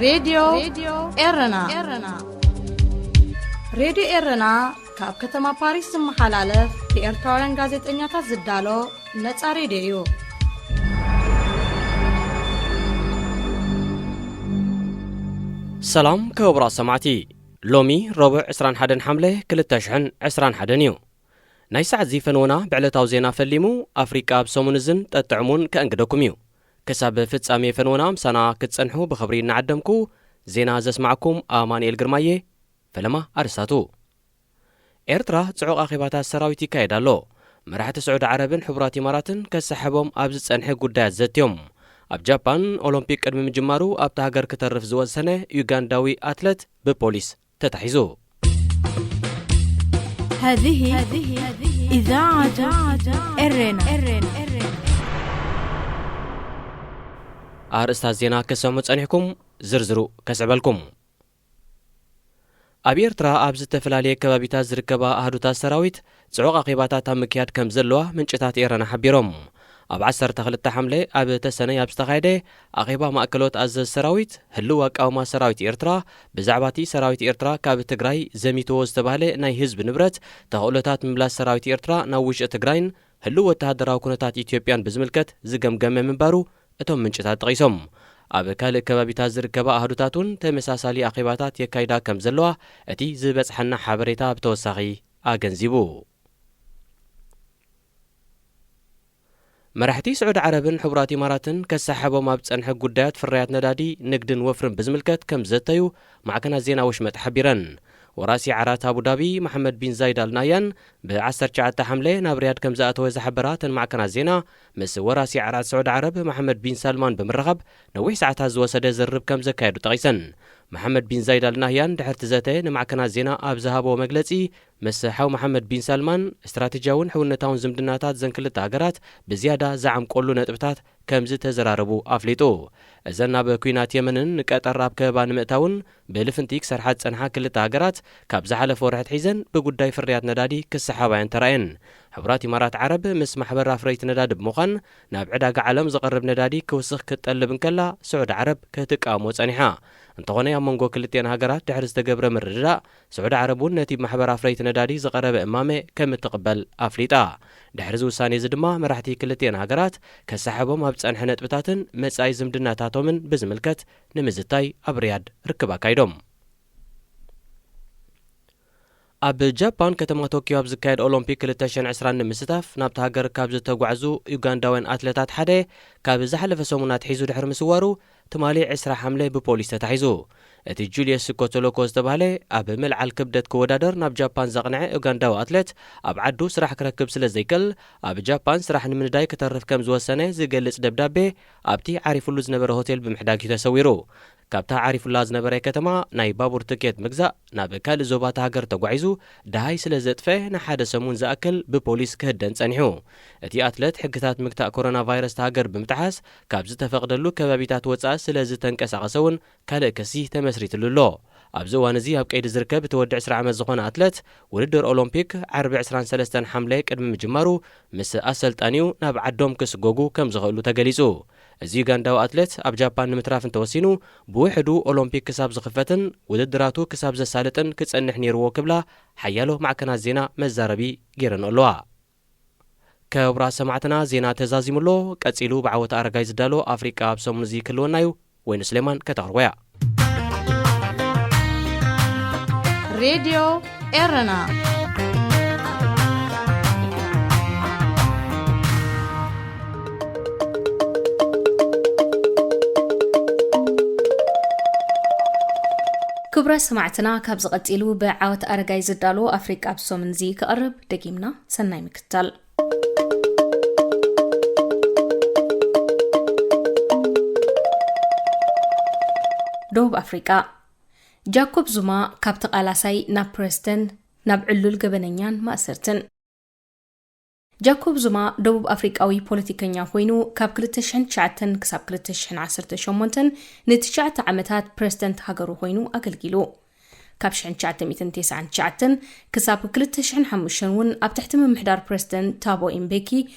ሬድዮ ኤረና። ሬድዮ ኤረና ካብ ከተማ ፓሪስ ዝመሓላለፍ ብኤርትራውያን ጋዜጠኛታት ዝዳሎ ነጻ ሬድዮ እዩ። ሰላም ክቡራት ሰማዕቲ፣ ሎሚ ረቡዕ ዕስራን ሓደን ሓምለ ክልተ ሽሕን ዕስራን ሓደን እዩ። ናይ ሰዓት እዚ ፈንወና ብዕለታዊ ዜና ፈሊሙ ኣፍሪቃ ኣብ ሰሙን እዝን ጠጥዕሙን ከእንግደኩም እዩ። ክሳብ ፍጻሜ ፈንወና ምሳና ክትጸንሑ ብኽብሪ እናዓደምኩ፣ ዜና ዘስማዕኩም ኣማኑኤል ግርማየ። ፈለማ ኣርስታቱ። ኤርትራ ጽዑቕ ኣኼባታት ሰራዊት ይካየድ ኣሎ። መራሕቲ ስዑዲ ዓረብን ሕቡራት ኢማራትን ከሰሓቦም ኣብ ዝጸንሐ ጉዳያት ዘትዮም። ኣብ ጃፓን ኦሎምፒክ ቅድሚ ምጅማሩ ኣብታ ሃገር ክተርፍ ዝወሰነ ዩጋንዳዊ ኣትለት ብፖሊስ ተታሒዙ። هذه إذاعة إرينا. ኣርእስታት ዜና ክሰሙ ጸኒሕኩም፣ ዝርዝሩ ከስዕበልኩም። ኣብ ኤርትራ ኣብ ዝተፈላለየ ከባቢታት ዝርከባ ኣህዱታት ሰራዊት ጽዑቕ ኣኼባታት ኣብ ምክያድ ከም ዘለዋ ምንጭታት ኤረና ሓቢሮም። ኣብ ዓሰርተ ክልተ ሓምለ ኣብ ተሰነይ ኣብ ዝተኻየደ ኣኼባ ማእከሎት ኣዘዝ ሰራዊት፣ ህልው ኣቃውማ ሰራዊት ኤርትራ ብዛዕባ እቲ ሰራዊት ኤርትራ ካብ ትግራይ ዘሚትዎ ዝተባህለ ናይ ህዝቢ ንብረት፣ ተኽእሎታት ምምላስ ሰራዊት ኤርትራ ናብ ውሽጢ ትግራይን ህልው ወተሃደራዊ ኩነታት ኢትዮጵያን ብዝምልከት ዝገምገመ ምንባሩ እቶም ምንጭታት ጠቒሶም። ኣብ ካልእ ከባቢታት ዝርከባ ኣህዱታት እውን ተመሳሳሊ ኣኼባታት የካይዳ ከም ዘለዋ እቲ ዝበጽሓና ሓበሬታ ብተወሳኺ ኣገንዚቡ። መራሕቲ ስዑዲ ዓረብን ሕቡራት ኢማራትን ከሰሓቦም ኣብ ጸንሐ ጉዳያት ፍርያት ነዳዲ፣ ንግድን ወፍርን ብዝምልከት ከም ዘተዩ ማዕከናት ዜና ወሽመጥ ሓቢረን። ወራሲ ዓራት ኣቡዳቢ መሓመድ ቢን ዛይድ ኣል ናህያን ብ ዓሰርተ ትሽዓተ ሓምለ ናብ ሪያድ ከም ዝኣተወ ዝሓበራ እተን ማዕከናት ዜና፣ ምስ ወራሲ ዓራት ስዑዲ ዓረብ መሓመድ ቢን ሳልማን ብምርኻብ ነዊሕ ሰዓታት ዝወሰደ ዝርርብ ከም ዘካየዱ ጠቒሰን። መሓመድ ቢን ዛይድ ኣል ናህያን ድሕርቲ ዘተ ንማዕከናት ዜና ኣብ ዝሃብዎ መግለጺ፣ ምስ ሓው መሓመድ ቢን ሳልማን ስትራቴጂያውን ሕውነታውን ዝምድናታት ዘን ክልተ ሃገራት ብዝያዳ ዝዓምቆሉ ነጥብታት ከም ዝተዘራረቡ ኣፍሊጡ። እዘን ናብ ኲናት የመንን ንቀጠር ኣብ ከበባ ንምእታውን ብልፍንቲ ክሰርሓ ዝጸንሓ ክልተ ሃገራት፣ ካብ ዝሓለፈ ወርሒ ኣትሒዘን ብጉዳይ ፍርያት ነዳዲ ክሰሓባ እየን ተራእየን። ሕቡራት ኢማራት ዓረብ ምስ ማሕበር ኣፍረይቲ ነዳዲ ብምዃን ናብ ዕዳጋ ዓለም ዝቐርብ ነዳዲ ክውስኽ ክትጠልብ እንከላ፣ ስዑዲ ዓረብ ክትቃወሞ ጸኒሓ። እንተኾነ፣ ኣብ መንጎ ክልቲኤን ሃገራት ድሕሪ ዝተገብረ ምርድዳእ፣ ስዑዲ ዓረብ እውን ነቲ ማሕበር ኣፍረይቲ ነዳዲ ዝቐረበ እማመ ከም እትቕበል ኣፍሊጣ። ድሕሪ እዚ ውሳኔ እዚ ድማ፣ መራሕቲ ክልቲኤን ሃገራት ከሰሓቦም ኣብ ጸንሐ ነጥብታትን መጻኢ ዝምድናታቶምን ብዝምልከት ንምዝታይ ኣብ ሪያድ ርክብ ኣካይዶም። ኣብ ጃፓን ከተማ ቶኪዮ ኣብ ዝካየድ ኦሎምፒክ ክልተ ሽሕን ዕስራን ንምስታፍ ናብታ ሃገር ካብ ዝተጓዕዙ ዩጋንዳውያን ኣትለታት ሓደ፣ ካብ ዝሓለፈ ሰሙን ኣትሒዙ ድሕሪ ምስዋሩ፣ ትማሊ ዕስራ ሓምለ ብፖሊስ ተታሒዙ። እቲ ጁልየስ ስኮቶሎኮ ዝተባህለ ኣብ ምልዓል ክብደት ክወዳደር ናብ ጃፓን ዘቕንዐ ኡጋንዳዊ ኣትሌት፣ ኣብ ዓዱ ስራሕ ክረክብ ስለ ዘይክእል፣ ኣብ ጃፓን ስራሕ ንምንዳይ ክተርፍ ከም ዝወሰነ ዝገልጽ ደብዳቤ ኣብቲ ዓሪፉሉ ዝነበረ ሆቴል ብምሕዳግ እዩ ተሰዊሩ። ካብታ ዓሪፉላ ዝነበረ ከተማ ናይ ባቡር ትኬት ምግዛእ፣ ናብ ካልእ ዞባ እታ ሃገር ተጓዒዙ ደሃይ ስለ ዘጥፈአ፣ ንሓደ ሰሙን ዝኣክል ብፖሊስ ክህደን ጸኒሑ። እቲ ኣትለት፣ ሕግታት ምግታእ ኮሮና ቫይረስ እታ ሃገር ብምጥሓስ፣ ካብ ዝተፈቕደሉ ከባቢታት ወጻኢ ስለ ዝተንቀሳቐሰ እውን ካልእ ክሲ ተመስሪትሉ ኣሎ። ኣብዚ እዋን እዚ ኣብ ቀይዲ ዝርከብ እቲ ወዲ ዕስራ ዓመት ዝኾነ ኣትለት፣ ውድድር ኦሎምፒክ ዓርቢ ዕስራን ሰለስተን ሓምለ ቅድሚ ምጅማሩ፣ ምስ ኣሰልጣኒኡ ናብ ዓዶም ክስጎጉ ከም ዝኽእሉ ተገሊጹ። እዚ ዩጋንዳዊ ኣትሌት፣ ኣብ ጃፓን ንምትራፍ እንተወሲኑ፣ ብውሕዱ ኦሎምፒክ ክሳብ ዝኽፈትን ውድድራቱ ክሳብ ዘሳልጥን ክጸንሕ ነይርዎ ክብላ ሓያሎ ማዕከናት ዜና መዛረቢ ገይረንኦ ኣለዋ። ክቡራት ሰማዕትና፣ ዜና ተዛዚሙ ኣሎ። ቀጺሉ ብዓወት ኣረጋይ ዝዳሎ ኣፍሪቃ ኣብ ሰሙን እዚ ክህልወና እዩ። ወይኑ ስሌማን ከተቕርቦ እያ። ሬድዮ ኤረና። ክቡራት ሰማዕትና፣ ካብዚ ቀጺሉ ብዓወት ኣረጋይ ዝዳሎ ኣፍሪቃ ኣብ ሰሙን እዚ ክቐርብ ደጊምና ሰናይ ምክትታል። ደቡብ ኣፍሪቃ። ጃኮብ ዙማ ካብ ተቓላሳይ ናብ ፕረዚደንት፣ ናብ ዕሉል ገበነኛን ማእሰርትን። ጃኮብ ዙማ ደቡብ ኣፍሪቃዊ ፖለቲከኛ ኮይኑ፣ ካብ ክልተ ሽሕን ትሽዓተን ክሳብ ክልተ ሽሕን ዓሰርተ ሸሞንተን ንትሽዓተ ዓመታት ፕረዚደንት ሃገሩ ኮይኑ ኣገልጊሉ። ካብ ሽሕን ትሽዓተ ሚእትን ተስዓን ትሽዓተን ክሳብ ክልተ ሽሕን ሓሙሽተን እውን ኣብ ትሕቲ ምምሕዳር ፕረዚደንት ታቦ ኢምቤኪ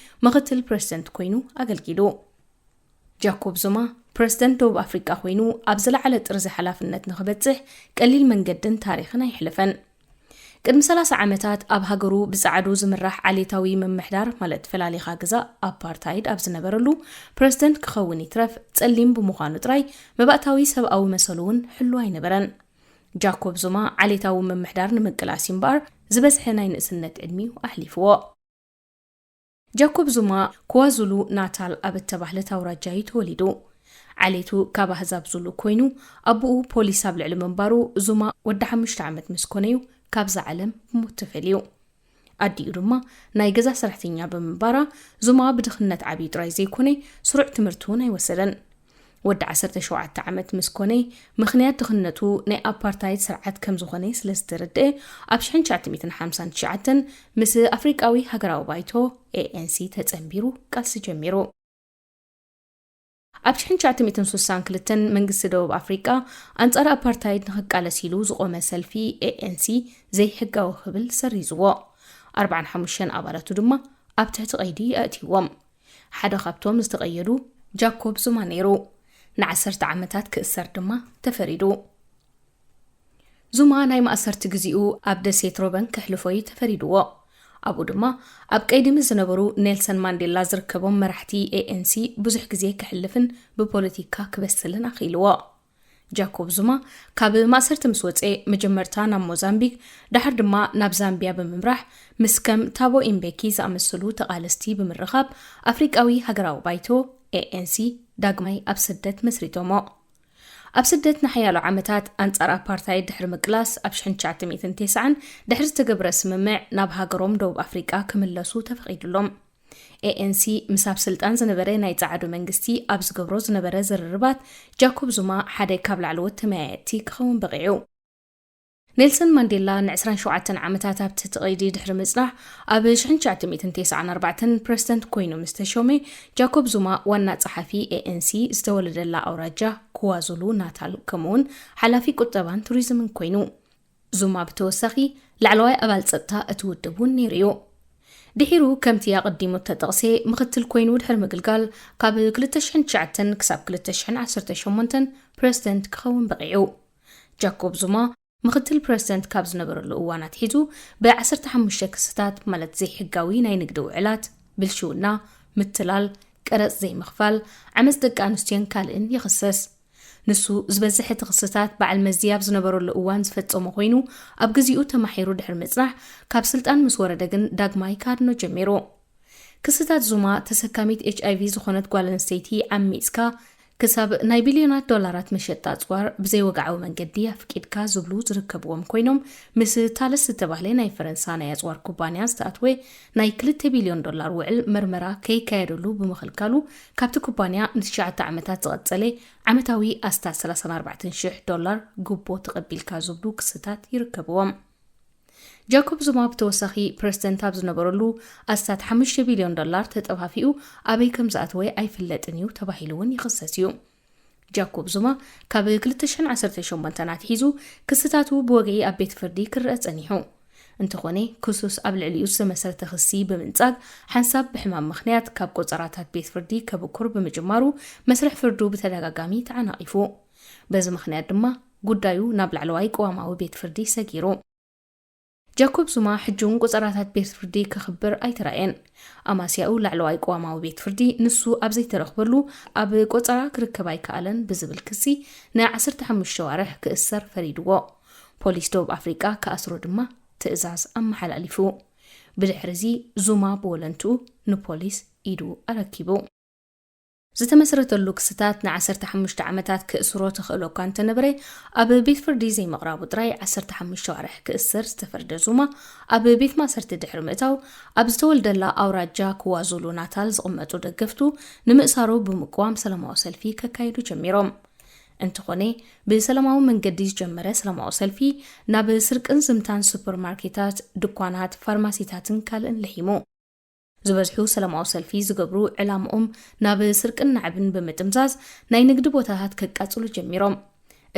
ምኽትል ፕረዚደንት ኮይኑ ኣገልጊሉ። ጃኮብ ዙማ ፕረዚደንት ደቡብ ኣፍሪቃ ኮይኑ ኣብ ዝለዓለ ጥርዚ ሓላፍነት ንኽበጽሕ ቀሊል መንገድን ታሪኽን ኣይሕለፈን። ቅድሚ ሰላሳ ዓመታት ኣብ ሃገሩ ብጸዓዱ ዝምራሕ ዓሌታዊ ምምሕዳር፣ ማለት ፈላሊኻ ግዛእ፣ ኣፓርታይድ ኣብ ዝነበረሉ፣ ፕረዚደንት ክኸውን ይትረፍ ጸሊም ብምዃኑ ጥራይ መባእታዊ ሰብኣዊ መሰሉ እውን ሕሉ ኣይነበረን። ጃኮብ ዙማ ዓሌታዊ ምምሕዳር ንምቅላስ እምበኣር ዝበዝሐ ናይ ንእስነት ዕድሚኡ ኣሕሊፍዎ። ጃኮብ ዙማ ክዋዙሉ ናታል ኣብ እተባህለት ኣውራጃ እዩ ተወሊዱ። ዓሌቱ ካብ ኣህዛብ ዙሉ ኮይኑ፣ ኣቦኡ ፖሊስ ኣብ ልዕሊ ምንባሩ ዙማ ወዲ ሓሙሽተ ዓመት ምስ ኮነዩ ካብዛ ዓለም ብሞት ተፈልዩ። ኣዲኡ ድማ ናይ ገዛ ሰራሕተኛ ብምንባራ፣ ዙማ ብድኽነት ዓብዩ ጥራይ ዘይኮነ፣ ስሩዕ ትምህርቲ እውን ኣይወሰደን። ወዲ ዓሰርተ ሸውዓተ ዓመት ምስ ኮነ፣ ምኽንያት ድኽነቱ ናይ ኣፓርታይድ ስርዓት ከም ዝኾነ ስለ ዝተረድአ፣ ኣብ ሽሕን ትሽዓተ ሚእትን ሓምሳን ትሽዓተን ምስ ኣፍሪቃዊ ሃገራዊ ባይቶ፣ ኤ ኤን ሲ፣ ተጸንቢሩ ቃልሲ ጀሚሩ። ኣብ ሽሕን ትሽዓተ ሚእትን ስሳን ክልተን መንግስቲ ደቡብ ኣፍሪቃ ኣንጻር ኣፓርታይድ ንኽቃለስ ኢሉ ዝቖመ ሰልፊ ኤ ኤን ሲ ዘይሕጋዊ ክብል ሰሪዝዎ። ኣርባዓን ሓሙሽተን ኣባላቱ ድማ ኣብ ትሕቲ ቀይዲ ኣእትይዎም። ሓደ ካብቶም ዝተቐየዱ ጃኮብ ዙማ ነይሩ። ንዓሰርተ ዓመታት ክእሰር ድማ ተፈሪዱ። ዙማ ናይ ማእሰርቲ ግዜኡ ኣብ ደሴት ሮበን ከሕልፎ እዩ ተፈሪድዎ። ኣብኡ ድማ ኣብ ቀይዲ ምስ ዝነበሩ ኔልሰን ማንዴላ ዝርከቦም መራሕቲ ኤ ኤን ሲ ብዙሕ ግዜ ከሕልፍን ብፖለቲካ ክበስልን ኣኽኢልዎ። ጃኮብ ዙማ ካብ ማእሰርቲ ምስ ወጸ፣ መጀመርታ ናብ ሞዛምቢክ፣ ደሓር ድማ ናብ ዛምቢያ ብምምራሕ፣ ምስ ከም ታቦ ኢምቤኪ ዝኣመሰሉ ተቓለስቲ ብምርኻብ፣ ኣፍሪቃዊ ሃገራዊ ባይቶ፣ ኤ ኤን ሲ፣ ዳግማይ ኣብ ስደት መስሪቶሞ። ኣብ ስደት ንሓያሎ ዓመታት ኣንጻር ኣፓርታይድ ድሕሪ ምቅላስ፣ ኣብ ሽሕን ትሽዓተ ሚእትን ተስዓን ድሕሪ ዝተገብረ ስምምዕ ናብ ሃገሮም ደቡብ ኣፍሪቃ ክምለሱ ተፈቒዱሎም። ኤ ኤን ሲ ምስ ኣብ ስልጣን ዝነበረ ናይ ጸዓዱ መንግስቲ ኣብ ዝገብሮ ዝነበረ ዝርርባት፣ ጃኮብ ዙማ ሓደ ካብ ላዕለዎት ተመያየጥቲ ክኸውን በቒዑ። ኔልሰን ማንዴላ ንዕስራን ሸውዓተን ዓመታት ኣብ ትሕቲ ቀይዲ ድሕሪ ምጽናሕ፣ ኣብ ሽሕን ትሽዓተ ሚእትን ተስዓን ኣርባዕተን ፕረዚደንት ኮይኑ ምስ ተሾመ፣ ጃኮብ ዙማ ዋና ጸሓፊ ኤ ኤን ሲ ዝተወለደላ ኣውራጃ ክዋዙሉ ናታል፣ ከምኡውን ሓላፊ ቁጠባን ቱሪዝምን ኮይኑ። ዙማ ብተወሳኺ ላዕለዋይ ኣባል ጸጥታ እቲ ውድብ እውን ነይሩ እዩ። ድሒሩ ከምቲ ኣቐዲሙ እተጠቕሰ ምኽትል ኮይኑ ድሕሪ ምግልጋል፣ ካብ ክልተ ሽሕን ትሽዓተን ክሳብ ክልተ ሽሕን ዓሰርተ ሸሞንተን ፕረዚደንት ክኸውን በቒዑ። ጃኮብ ዙማ ምኽትል ፕረዚደንት ካብ ዝነበረሉ እዋን ኣትሒዙ ብ ዓሰርተ ሓሙሽተ ክስታት፣ ማለት ዘይሕጋዊ ናይ ንግዲ ውዕላት፣ ብልሽውና፣ ምትላል፣ ቀረጽ ዘይምኽፋል፣ ዓመጽ ደቂ ኣንስትዮን ካልእን ይኽሰስ። ንሱ ዝበዝሕ እቲ ክስታት በዓል መዚ ኣብ ዝነበረሉ እዋን ዝፈጸሞ ኮይኑ፣ ኣብ ግዜኡ ተማሒሩ ድሕሪ ምጽናሕ፣ ካብ ስልጣን ምስ ወረደ ግን ዳግማይ ክሃድኖ ጀሚሩ። ክስታት ዙማ፣ ተሰካሚት ኤች ኣይ ቪ ዝኾነት ጓል ኣንስተይቲ ዓሚጽካ ክሳብ ናይ ቢልዮናት ዶላራት መሸጣ ኣጽዋር ብዘይወግዓዊ መንገዲ ኣፍቂድካ ዝብሉ ዝርከብዎም ኮይኖም፣ ምስ ታለስ ዝተባህለ ናይ ፈረንሳ ናይ ኣጽዋር ኩባንያ ዝተኣትወ ናይ ክልተ ቢልዮን ዶላር ውዕል መርመራ ከይካየደሉ ብምኽልካሉ፣ ካብቲ ኩባንያ ንትሽዓተ ዓመታት ዝቐጸለ ዓመታዊ ኣስታት ሰላሳን ኣርባዕተን ሽሕ ዶላር ጉቦ ተቐቢልካ ዝብሉ ክስታት ይርከብዎም። ጃኮብ ዙማ ብተወሳኺ ፕረዚደንት ኣብ ዝነበረሉ ኣስታት ሓሙሽተ ቢልዮን ዶላር ተጠፋፊኡ ኣበይ ከም ዝኣተወ ኣይፍለጥን እዩ ተባሂሉ እውን ይኽሰስ እዩ። ጃኮብ ዙማ ካብ ክልተ ሽሕን ዓሰርተ ሸሞንተን ኣትሒዙ ክስታቱ ብወግዒ ኣብ ቤት ፍርዲ ክረአ ጸኒሑ። እንተኾነ፣ ክሱስ ኣብ ልዕሊኡ ዝተመሰረተ ክሲ ብምንጻግ፣ ሓንሳብ ብሕማም ምኽንያት ካብ ቆጸራታት ቤት ፍርዲ ከብኩር ብምጅማሩ፣ መስርሕ ፍርዱ ብተደጋጋሚ ተዓናቒፉ። በዚ ምኽንያት ድማ ጉዳዩ ናብ ላዕለዋይ ቅዋማዊ ቤት ፍርዲ ሰጊሩ። ጃኮብ ዙማ ሕጂ እውን ቆጸራታት ቤት ፍርዲ ክኽብር ኣይተራእየን። ኣማስያኡ ላዕለዋይ ቅዋማዊ ቤት ፍርዲ ንሱ ኣብ ዘይተረኽበሉ፣ ኣብ ቆጸራ ክርከብ ኣይከኣለን ብዝብል ክሲ ን ዓሰርተ ሓሙሽተ ኣዋርሕ ክእሰር ፈሪድዎ። ፖሊስ ደቡብ ኣፍሪቃ ክኣስሮ ድማ ትእዛዝ ኣመሓላሊፉ። ብድሕርዚ ዙማ ብወለንትኡ ንፖሊስ ኢዱ ኣረኪቡ። ዝተመስረተሉ ክስታት ን ዓሰርተ ሓሙሽተ ዓመታት ክእስሮ ተኽእሎ እኳ እንተነበረ፣ ኣብ ቤት ፍርዲ ዘይምቕራቡ ጥራይ ዓሰርተ ሓሙሽተ ኣዋርሕ ክእሰር ዝተፈርደ ዙማ፣ ኣብ ቤት ማእሰርቲ ድሕሪ ምእታው፣ ኣብ ዝተወልደላ ኣውራጃ ክዋዙሉ ናታል ዝቕመጡ ደገፍቱ ንምእሳሩ ብምቅዋም ሰላማዊ ሰልፊ ከካይዱ ጀሚሮም። እንተኾነ፣ ብሰላማዊ መንገዲ ዝጀመረ ሰላማዊ ሰልፊ ናብ ስርቅን ዝምታን ሱፐርማርኬታት፣ ድኳናት፣ ፋርማሲታትን ካልእን ልሒሙ። ዝበዝሑ ሰላማዊ ሰልፊ ዝገብሩ ዕላምኦም ናብ ስርቅን ናዕብን ብምጥምዛዝ፣ ናይ ንግዲ ቦታታት ከቃጽሉ ጀሚሮም።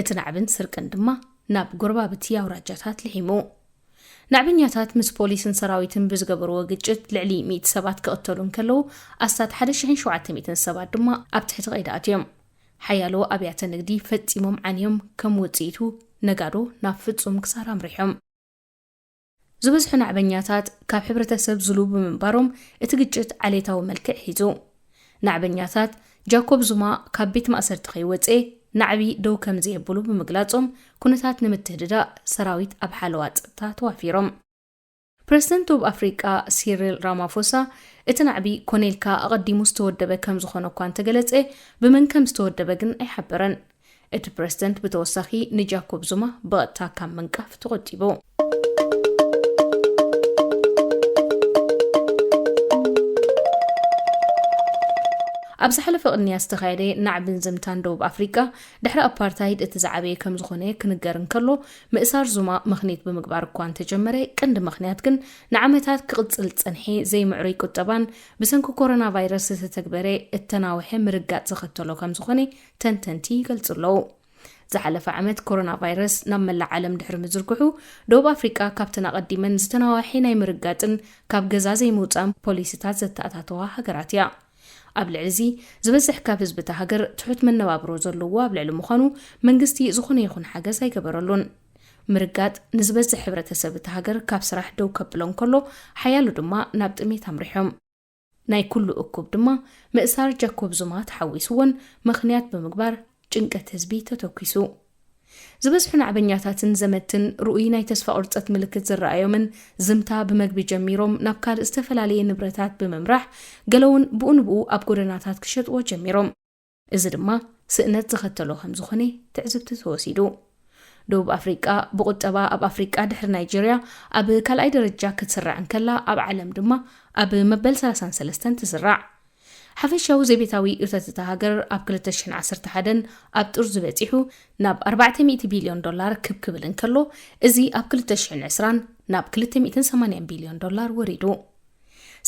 እቲ ናዕብን ስርቅን ድማ ናብ ጎረባብቲ ኣውራጃታት ልሒሙ። ናዕበኛታት ምስ ፖሊስን ሰራዊትን ብዝገበርዎ ግጭት ልዕሊ ሚእቲ ሰባት ክቕተሉ እንከለዉ፣ ኣስታት ሓደ ሽሕን ሸውዓተ ሚእትን ሰባት ድማ ኣብ ትሕቲ ቀይዲ ኣትዮም። ሓያሎ ኣብያተ ንግዲ ፈጺሞም ዓንዮም፣ ከም ውጽኢቱ ነጋዶ ናብ ፍጹም ክሳራ ኣምሪሖም። ዝበዝሑ ናዕበኛታት ካብ ሕብረተሰብ ዝሉ ብምንባሮም፣ እቲ ግጭት ዓሌታዊ መልክዕ ሒዙ። ናዕበኛታት፣ ጃኮብ ዙማ ካብ ቤት ማእሰርቲ ከይወጸ ናዕቢ ደው ከም ዘየብሉ ብምግላጾም፣ ኩነታት ንምትህድዳእ ሰራዊት ኣብ ሓለዋ ጸጥታ ተዋፊሮም። ፕረዚደንት ደቡብ ኣፍሪቃ ሲሪል ራማፎሳ፣ እቲ ናዕቢ ኮነ ኢልካ ኣቐዲሙ ዝተወደበ ከም ዝኾነ እኳ እንተገለጸ፣ ብመን ከም ዝተወደበ ግን ኣይሓበረን። እቲ ፕረዚደንት ብተወሳኺ ንጃኮብ ዙማ ብቐጥታ ካብ ምንቃፍ ተቖጢቡ። ኣብ ዝሓለፈ ቅንያ ዝተኻየደ ናዕብን ዝምታን ደቡብ ኣፍሪቃ፣ ድሕሪ ኣፓርታይድ እቲ ዝዓበየ ከም ዝኾነ ክንገር እንከሎ፣ ምእሳር ዙማ ምኽኒት ብምግባር እኳ እንተጀመረ፣ ቀንዲ ምኽንያት ግን ንዓመታት ክቕጽል ዝጸንሐ ዘይምዕሩይ ቁጠባን ብሰንኪ ኮሮና ቫይረስ ዝተተግበረ እተናውሐ ምርጋጥ ዘኸተሎ ከም ዝኾነ ተንተንቲ ይገልጹ ኣለዉ። ዝሓለፈ ዓመት ኮሮና ቫይረስ ናብ መላእ ዓለም ድሕሪ ምዝርግሑ፣ ደቡብ ኣፍሪቃ ካብተን ኣቐዲመን ዝተናዋሐ ናይ ምርጋጥን ካብ ገዛ ዘይምውጻእን ፖሊሲታት ዘተኣታተዋ ሃገራት እያ። ኣብ ልዕሊ እዚ፣ ዝበዝሕ ካብ ህዝቢ እታ ሃገር ትሑት መነባብሮ ዘለዎ ኣብ ልዕሊ ምዃኑ፣ መንግስቲ ዝኾነ ይኹን ሓገዝ ኣይገበረሉን። ምርጋጥ ንዝበዝሕ ሕብረተሰብ እታ ሃገር ካብ ስራሕ ደው ከብሎ እንከሎ፣ ሓያሎ ድማ ናብ ጥሜት ኣምሪሖም። ናይ ኩሉ እኩብ ድማ፣ ምእሳር ጃኮብ ዙማ ተሓዊስዎን ምኽንያት ብምግባር ጭንቀት ህዝቢ ተተኲሱ። ዝበዝሑ ናዕበኛታትን ዘመትን ርኡይ ናይ ተስፋ ቁርጸት ምልክት ዝረኣዮምን፣ ዝምታ ብመግቢ ጀሚሮም ናብ ካልእ ዝተፈላለየ ንብረታት ብምምራሕ፣ ገለ እውን ብኡ ንብኡ ኣብ ጎደናታት ክሸጥዎ ጀሚሮም። እዚ ድማ ስእነት ዝኸተሎ ከም ዝኾነ ትዕዝብቲ ተወሲዱ። ደቡብ ኣፍሪቃ ብቁጠባ ኣብ ኣፍሪቃ ድሕሪ ናይጀርያ ኣብ ካልኣይ ደረጃ ክትስራዕ እንከላ፣ ኣብ ዓለም ድማ ኣብ መበል ሰላሳን ሰለስተን ትስራዕ። ሓፈሻዊ ዘቤታዊ እቶት እታ ሃገር ኣብ ክልተ ሽሕን ዓሰርተ ሓደን ኣብ ጥርዚ በጺሑ ናብ ኣርባዕተ ሚእቲ ቢልዮን ዶላር ክብ ክብል እንከሎ፣ እዚ ኣብ ክልተ ሽሕን ዕስራን ናብ ክልተ ሚእትን ሰማንያን ቢልዮን ዶላር ወሪዱ።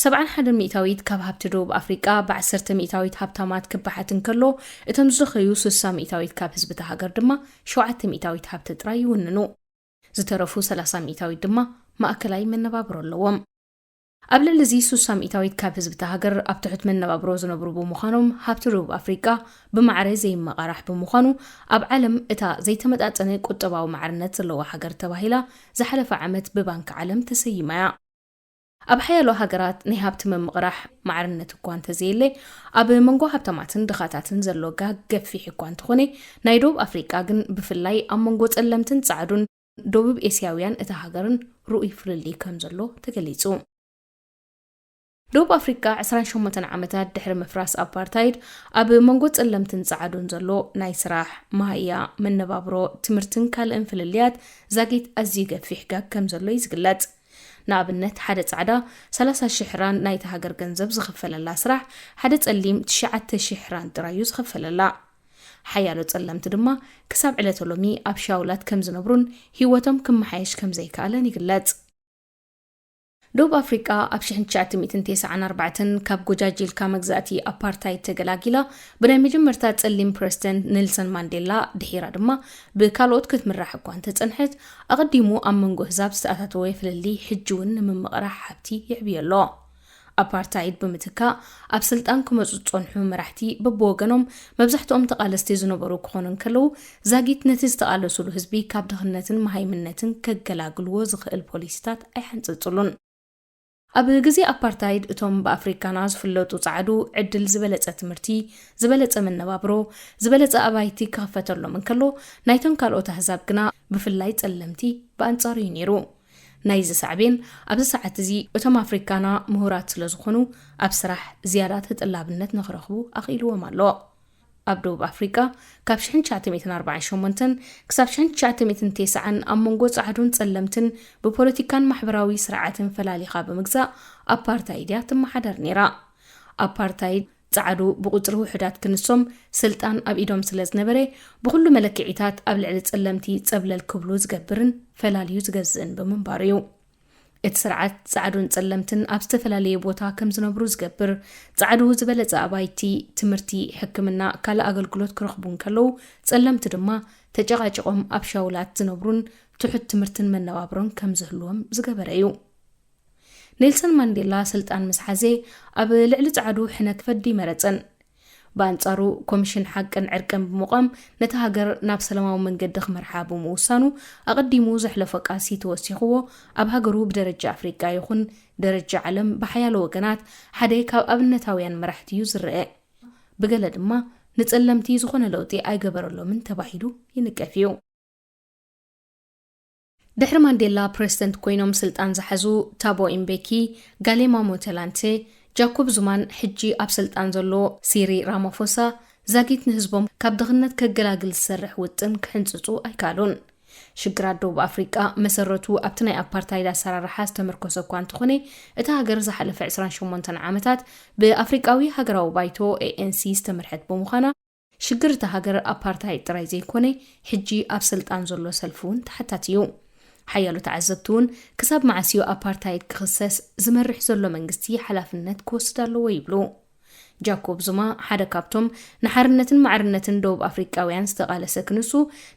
ሰብዓን ሓደን ሚእታዊት ካብ ሃብቲ ደቡብ ኣፍሪቃ ብዓሰርተ ሚእታዊት ሃብታማት ክበሓት እንከሎ፣ እቶም ዝደኸዩ ስሳ ሚእታዊት ካብ ህዝቢ እታ ሃገር ድማ ሸውዓተ ሚእታዊት ሃብቲ ጥራይ ይውንኑ። ዝተረፉ ሰላሳ ሚእታዊት ድማ ማእከላይ መነባብሮ ኣለዎም። ኣብ ልዕሊ እዚ ስሳ ሚእታዊት ካብ ህዝቢ እታ ሃገር ኣብ ትሑት መነባብሮ ዝነብሩ ብምዃኖም፣ ሃብቲ ደቡብ ኣፍሪቃ ብማዕረ ዘይመቓራሕ ብምዃኑ፣ ኣብ ዓለም እታ ዘይተመጣጠነ ቁጠባዊ ማዕርነት ዘለዋ ሃገር ተባሂላ ዝሓለፈ ዓመት ብባንኪ ዓለም ተሰይማ እያ። ኣብ ሓያሎ ሃገራት ናይ ሃብቲ ምምቕራሕ ማዕርነት እኳ እንተዘየለ፣ ኣብ መንጎ ሃብታማትን ድኻታትን ዘሎ ጋግ ገፊሕ እኳ እንተኾነ፣ ናይ ደቡብ ኣፍሪቃ ግን ብፍላይ ኣብ መንጎ ጸለምትን ጻዕዱን ደቡብ ኤስያውያን እታ ሃገርን ርኡይ ፍልልይ ከም ዘሎ ተገሊጹ። ደቡብ ኣፍሪቃ ዕስራን ሸሞንተን ዓመታት ድሕሪ ምፍራስ ኣፓርታይድ፣ ኣብ መንጎ ጸለምትን ጻዕዱን ዘሎ ናይ ስራሕ፣ መሃያ፣ መነባብሮ፣ ትምህርትን ካልእን ፍልልያት ዛጊት ኣዝዩ ገፊሕ ጋግ ከም ዘሎ እዩ ዝግለጽ። ንኣብነት፣ ሓደ ጻዕዳ ሰላሳ ሽሕ ራንድ ናይታ ሃገር ገንዘብ ዝኽፈለላ ስራሕ፣ ሓደ ጸሊም ትሽዓተ ሽሕ ራንድ ጥራይ እዩ ዝኽፈለላ። ሓያሎ ጸለምቲ ድማ ክሳብ ዕለተ ሎሚ ኣብ ሻውላት ከም ዝነብሩን ህይወቶም ክመሓየሽ ከም ዘይከኣለን ይግለጽ። ደቡብ ኣፍሪቃ ኣብ ሽሕን ትሽዓተ ሚእትን ተስዓን ኣርባዕተን ካብ ጎጃጅልካ መግዛእቲ ኣፓርታይድ ተገላጊላ፣ ብናይ መጀመርታ ጸሊም ፕረዚደንት ኔልሰን ማንዴላ ድሒራ ድማ ብካልኦት ክትምራሕ እኳ እንተጸንሐት፣ ኣቐዲሙ ኣብ መንጎ ህዛብ ዝተኣታተወ ፍልልይ ሕጂ እውን ንምምቕራሕ ሃብቲ የዕብዮ ኣሎ። ኣፓርታይድ ብምትካእ፣ ኣብ ስልጣን ክመጹ ዝጸንሑ መራሕቲ በብወገኖም መብዛሕትኦም ተቓለስቲ ዝነበሩ ክኾኑ እንከለዉ፣ ዛጊት ነቲ ዝተቓለሱሉ ህዝቢ ካብ ድኽነትን መሃይምነትን ከገላግልዎ ዝኽእል ፖሊሲታት ኣይሓንጸጹሉን። ኣብ ግዜ ኣፓርታይድ እቶም ብኣፍሪካና ዝፍለጡ ጻዕዱ ዕድል ዝበለጸ ትምህርቲ፣ ዝበለጸ መነባብሮ፣ ዝበለጸ ኣባይቲ ክኽፈተሎም እንከሎ፣ ናይቶም ካልኦት ኣህዛብ ግና ብፍላይ ጸለምቲ ብኣንጻሩ እዩ ነይሩ። ናይዚ ሳዕቤን ኣብዚ ሰዓት እዚ እቶም ኣፍሪካና ምሁራት ስለ ዝኾኑ ኣብ ስራሕ ዝያዳ ተጠላብነት ንኽረኽቡ ኣኽኢልዎም ኣሎ። ኣብ ደቡብ ኣፍሪቃ ካብ ሽሕን ትሽዓተ ሚእትን ኣርባዓን ሸሞንተን ክሳብ ሽሕን ትሽዓተ ሚእትን ተስዓን ኣብ መንጎ ጻዕዱን ጸለምትን ብፖለቲካን ማሕበራዊ ስርዓትን ፈላሊኻ ብምግዛእ ኣፓርታይድ እያ ትመሓደር ነይራ። ኣፓርታይድ ጻዕዱ ብቁጽሪ ውሑዳት ክንሶም ስልጣን ኣብ ኢዶም ስለ ዝነበረ ብኹሉ መለክዒታት ኣብ ልዕሊ ጸለምቲ ጸብለል ክብሉ ዝገብርን ፈላልዩ ዝገዝእን ብምንባሩ እዩ። እቲ ስርዓት ጻዕዱን ጸለምትን ኣብ ዝተፈላለየ ቦታ ከም ዝነብሩ ዝገብር፣ ጻዕዱ ዝበለጸ ኣባይቲ፣ ትምህርቲ፣ ሕክምና፣ ካልእ ኣገልግሎት ክረኽቡ እንከለዉ፣ ጸለምቲ ድማ ተጨቓጭቖም ኣብ ሻውላት ዝነብሩን ትሑት ትምህርትን መነባብሮን ከም ዝህልዎም ዝገበረ እዩ። ኔልሰን ማንዴላ ስልጣን ምስ ሓዘ፣ ኣብ ልዕሊ ጻዕዱ ሕነ ክፈዲ ኣይመረጸን። ብኣንጻሩ፣ ኮሚሽን ሓቅን ዕርቅን ብምቋም፣ ነታ ሃገር ናብ ሰላማዊ መንገዲ ክመርሓ ብምውሳኑ፣ ኣቐዲሙ ዘሕለፎ ቃልሲ ተወሲኽዎ፣ ኣብ ሃገሩ ብደረጃ ኣፍሪቃ ይኹን ደረጃ ዓለም ብሓያሎ ወገናት ሓደ ካብ ኣብነታውያን መራሕቲ እዩ ዝረአ። ብገለ ድማ፣ ንጸለምቲ ዝኾነ ለውጢ ኣይገበረሎምን ተባሂሉ ይንቀፍ እዩ። ድሕሪ ማንዴላ ፕሬዝደንት ኮይኖም ስልጣን ዝሓዙ ታቦ ኢምቤኪ፣ ጋሌማ ሞተላንቴ፣ ጃኮብ ዙማን ሕጂ ኣብ ስልጣን ዘሎ ሲሪ ራማፎሳ፣ ዛጊት ንህዝቦም ካብ ድኽነት ከገላግል ዝሰርሕ ውጥን ክሕንጽጹ ኣይከኣሉን። ሽግራት ደቡብ ኣፍሪቃ መሰረቱ ኣብቲ ናይ ኣፓርታይድ ኣሰራርሓ ዝተመርኮሰ እኳ እንተኾነ፣ እታ ሃገር ዝሓለፈ ዕስራን ሸሞንተን ዓመታት ብኣፍሪቃዊ ሃገራዊ ባይቶ፣ ኤ ኤን ሲ፣ ዝተመርሐት ብምዃና፣ ሽግር እታ ሃገር ኣፓርታይድ ጥራይ ዘይኮነ፣ ሕጂ ኣብ ስልጣን ዘሎ ሰልፊ እውን ተሓታቲ እዩ። ሓያሎ ተዓዘብቲ እውን፣ ክሳብ መዓስ እዩ ኣፓርታይድ ክኽሰስ፣ ዝመርሕ ዘሎ መንግስቲ ሓላፍነት ክወስድ ኣለዎ ይብሉ። ጃኮብ ዙማ ሓደ ካብቶም ንሓርነትን ማዕርነትን ደቡብ ኣፍሪቃውያን ዝተቓለሰ ክንሱ፣